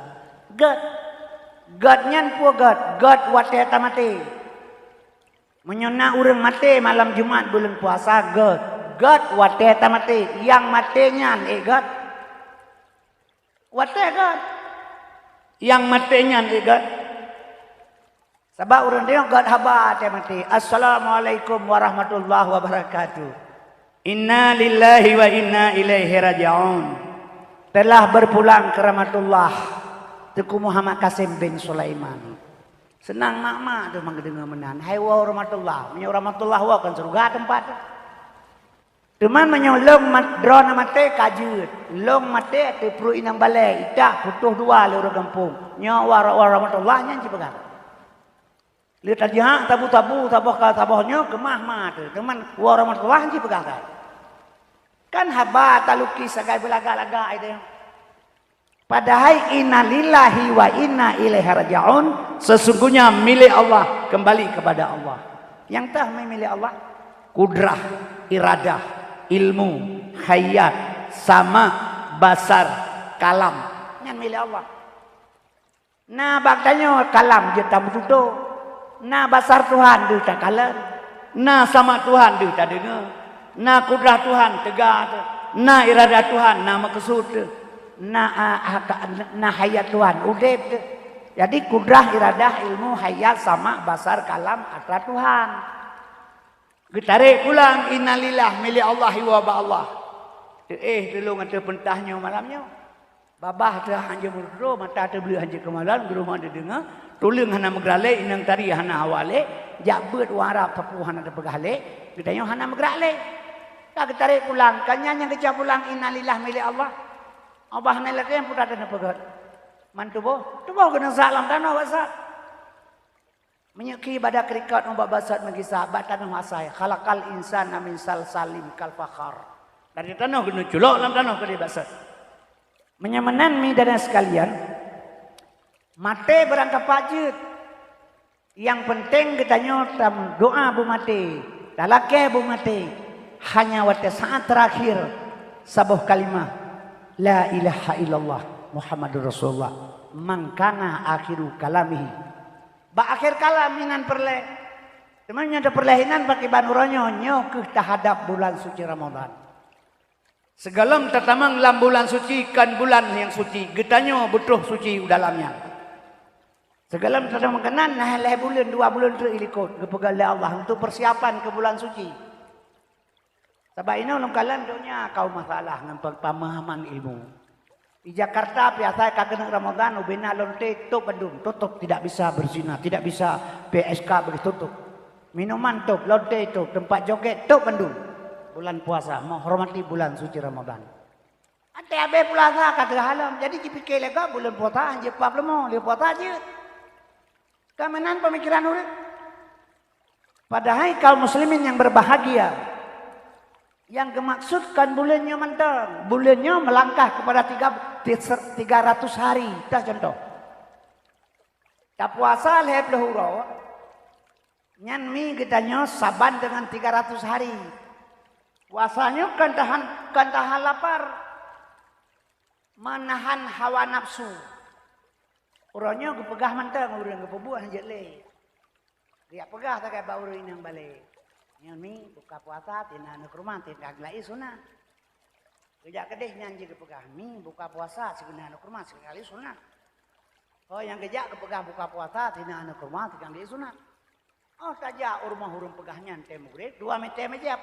Gét. Gét nyan peue gét? Gét watée tamaté. Meunyoe na ureuëng maté malam Jumaat buleuen puasa, gét. Gét watée tamaté. Nyang maté nyan ék gét. Watée gét. Nyang maté nyan ék gét. Sabab ureuëng deungoe gét haba watée maté, "Assalamualaikum warahmatullahi wabarakatuh." Inna lillahi wa inna ilaihi raji'un. Telah berpulang ke rahmatullah, Teungku Muhammad Kasim bin Sulaiman. Seunang mak-mak tu meundeungoe meunan. Hai woe rahmatullah, meunyoe rahmatullah woe kan syeuruga teumpat. Teuma meunyoe lôn mat-, droeneuh maté ka jeuet, lôn maté ateueh pruet inong balée, itak putôh dua lé ureuëng gampông. Nyoe wa-, wa-, rahmatullah nyan jipeugah. Lé tajak tabu-tabu saboh ka saboh nyoe keumah ma teuh. Teuma wa rahmatullah jipeugah kai. Kan haba talukis sagai beulagak-lagak ai teuh. Padahai inna lillahi wa inna ilaihi raji'un, sesungguhnya milik Allah, kembali kepada Allah. Nyang teuh milék Allah? Kudrah, iradah, ilmu, hayat, sama, basar, kalam. Nyan milék Allah. Na bak tanyoe kalam jeuet tameututoe. Na basar Tuhan deuh takalon. Na sama Tuhan deuh tadeungoe. Na kudrah Tuhan teuga teuh. Na iradah Tuhan na meukeusut teuh. Na, a, a, ka, na hayat Tuhan udeb teuh. Jadi kudrah, iradah, ilmu, hayat, sama, basar, kalam atra Tuhan. Geutarek pulang innalillah milék Allah iwoe bak Allah. Teuéh tulông ateueh peurintah nyoe malam nyoe. Babah teuh hanjeuet meututoe, mata teuh bleuet hanjeuet keumalon, geurumoh teuh deungoe, tuleueng hana meugeuralek, inong tari hana hawa lé, jak beuet u Arab sapeue hana teupeugah lé, geutanyoe hana meugerak lé. Ka geutarek pulang, ka nyan nyang geucok pulang innalillah milék Allah. Allah hana lagée nyang putra teuh neupeugét. Man tuboh, tuboh geuneusak lam tanoh bak sat. Meunyoe ki bak krikot ngon bak basot meugisa bak tanoh asai, khalaqal insana min salsalin kal fakhar. Dari tanoh geuneuk culok lam tanoh keudeh basot. Meunyoe meunan mi dan sekalian, maté barang kapak jeuet. Nyang peunteng geutanyoe tameudoa beumaté, talakée beumaté, hanya watée saát teurakhir saboh kalimah, "La ilaha illallah Muhammadur Rasulullah," man kana akhiru kalamihi. Bak akhé kalam inan peureulée. Teuma nyang teupeureulee inan pakriban uroe nyoe, nyoe kheueh tahadab bulan suci Ramadhan. Sigohlom tatamong lam bulan suci kon bulan nyang suci, geutanyoe beutroh suci u dalam nyan. Sigohlom tatamong keunan, na lhée buleuen, dua buleuen treuk ilikot, geupeugah lé Allah untuk persiapan keu bulan suci. Sabab inoe lôn kalon donya kaum masalah ngon pe-, pemahaman ilmu. Di Jakarta biasa ka keuneuk Ramadhan, ubena lonte top bandum, tutup, tidak bisa berzina, tidak bisa P S K begitu tutup. Minuman top, lonte top, tempat joget top bandum. Bulan puasa, menghormati bulan suci Ramadhan. Teuhabéh pulasa ka teuhalom. Jadi jipike lé gob buleuen puasa han jeuet pap leumo, lé puasa jeuet. Ka meunan pemikiran ureuëng. Padahai kaum muslimin yang berbahagia, yang geumaksud kon buleuen nyoe mantong. Buleuen nyoe melangkah kepada tiga, tiga ratus hari. Dah contoh. Tapuasa lhée ploh uroe, nyan mi geutanyoe saban dengan tiga ratus hari. Puasa nyoe kon tahan, kon tahan lapar, menahan hawa nafsu. Uroe nyoe geupeugah mantong ureuëng geupeubuet han jeuet lé. Geujak peugah sagai bak ureuëng inong balé, "Nyoe mi buka puasa tina aneuk rumoh tinggai sunat." Geujak keudeh nyan jih geupeugah, "Mi buka puasa sigoe na aneuk rumoh tinggai sunat." Oh, nyang geujak geupeugah buka puasa tina aneuk rumoh tinggai sunat. Oh, tajak u rumoh ureuëng peugah nyan tée mugreb, dua meuté meujab.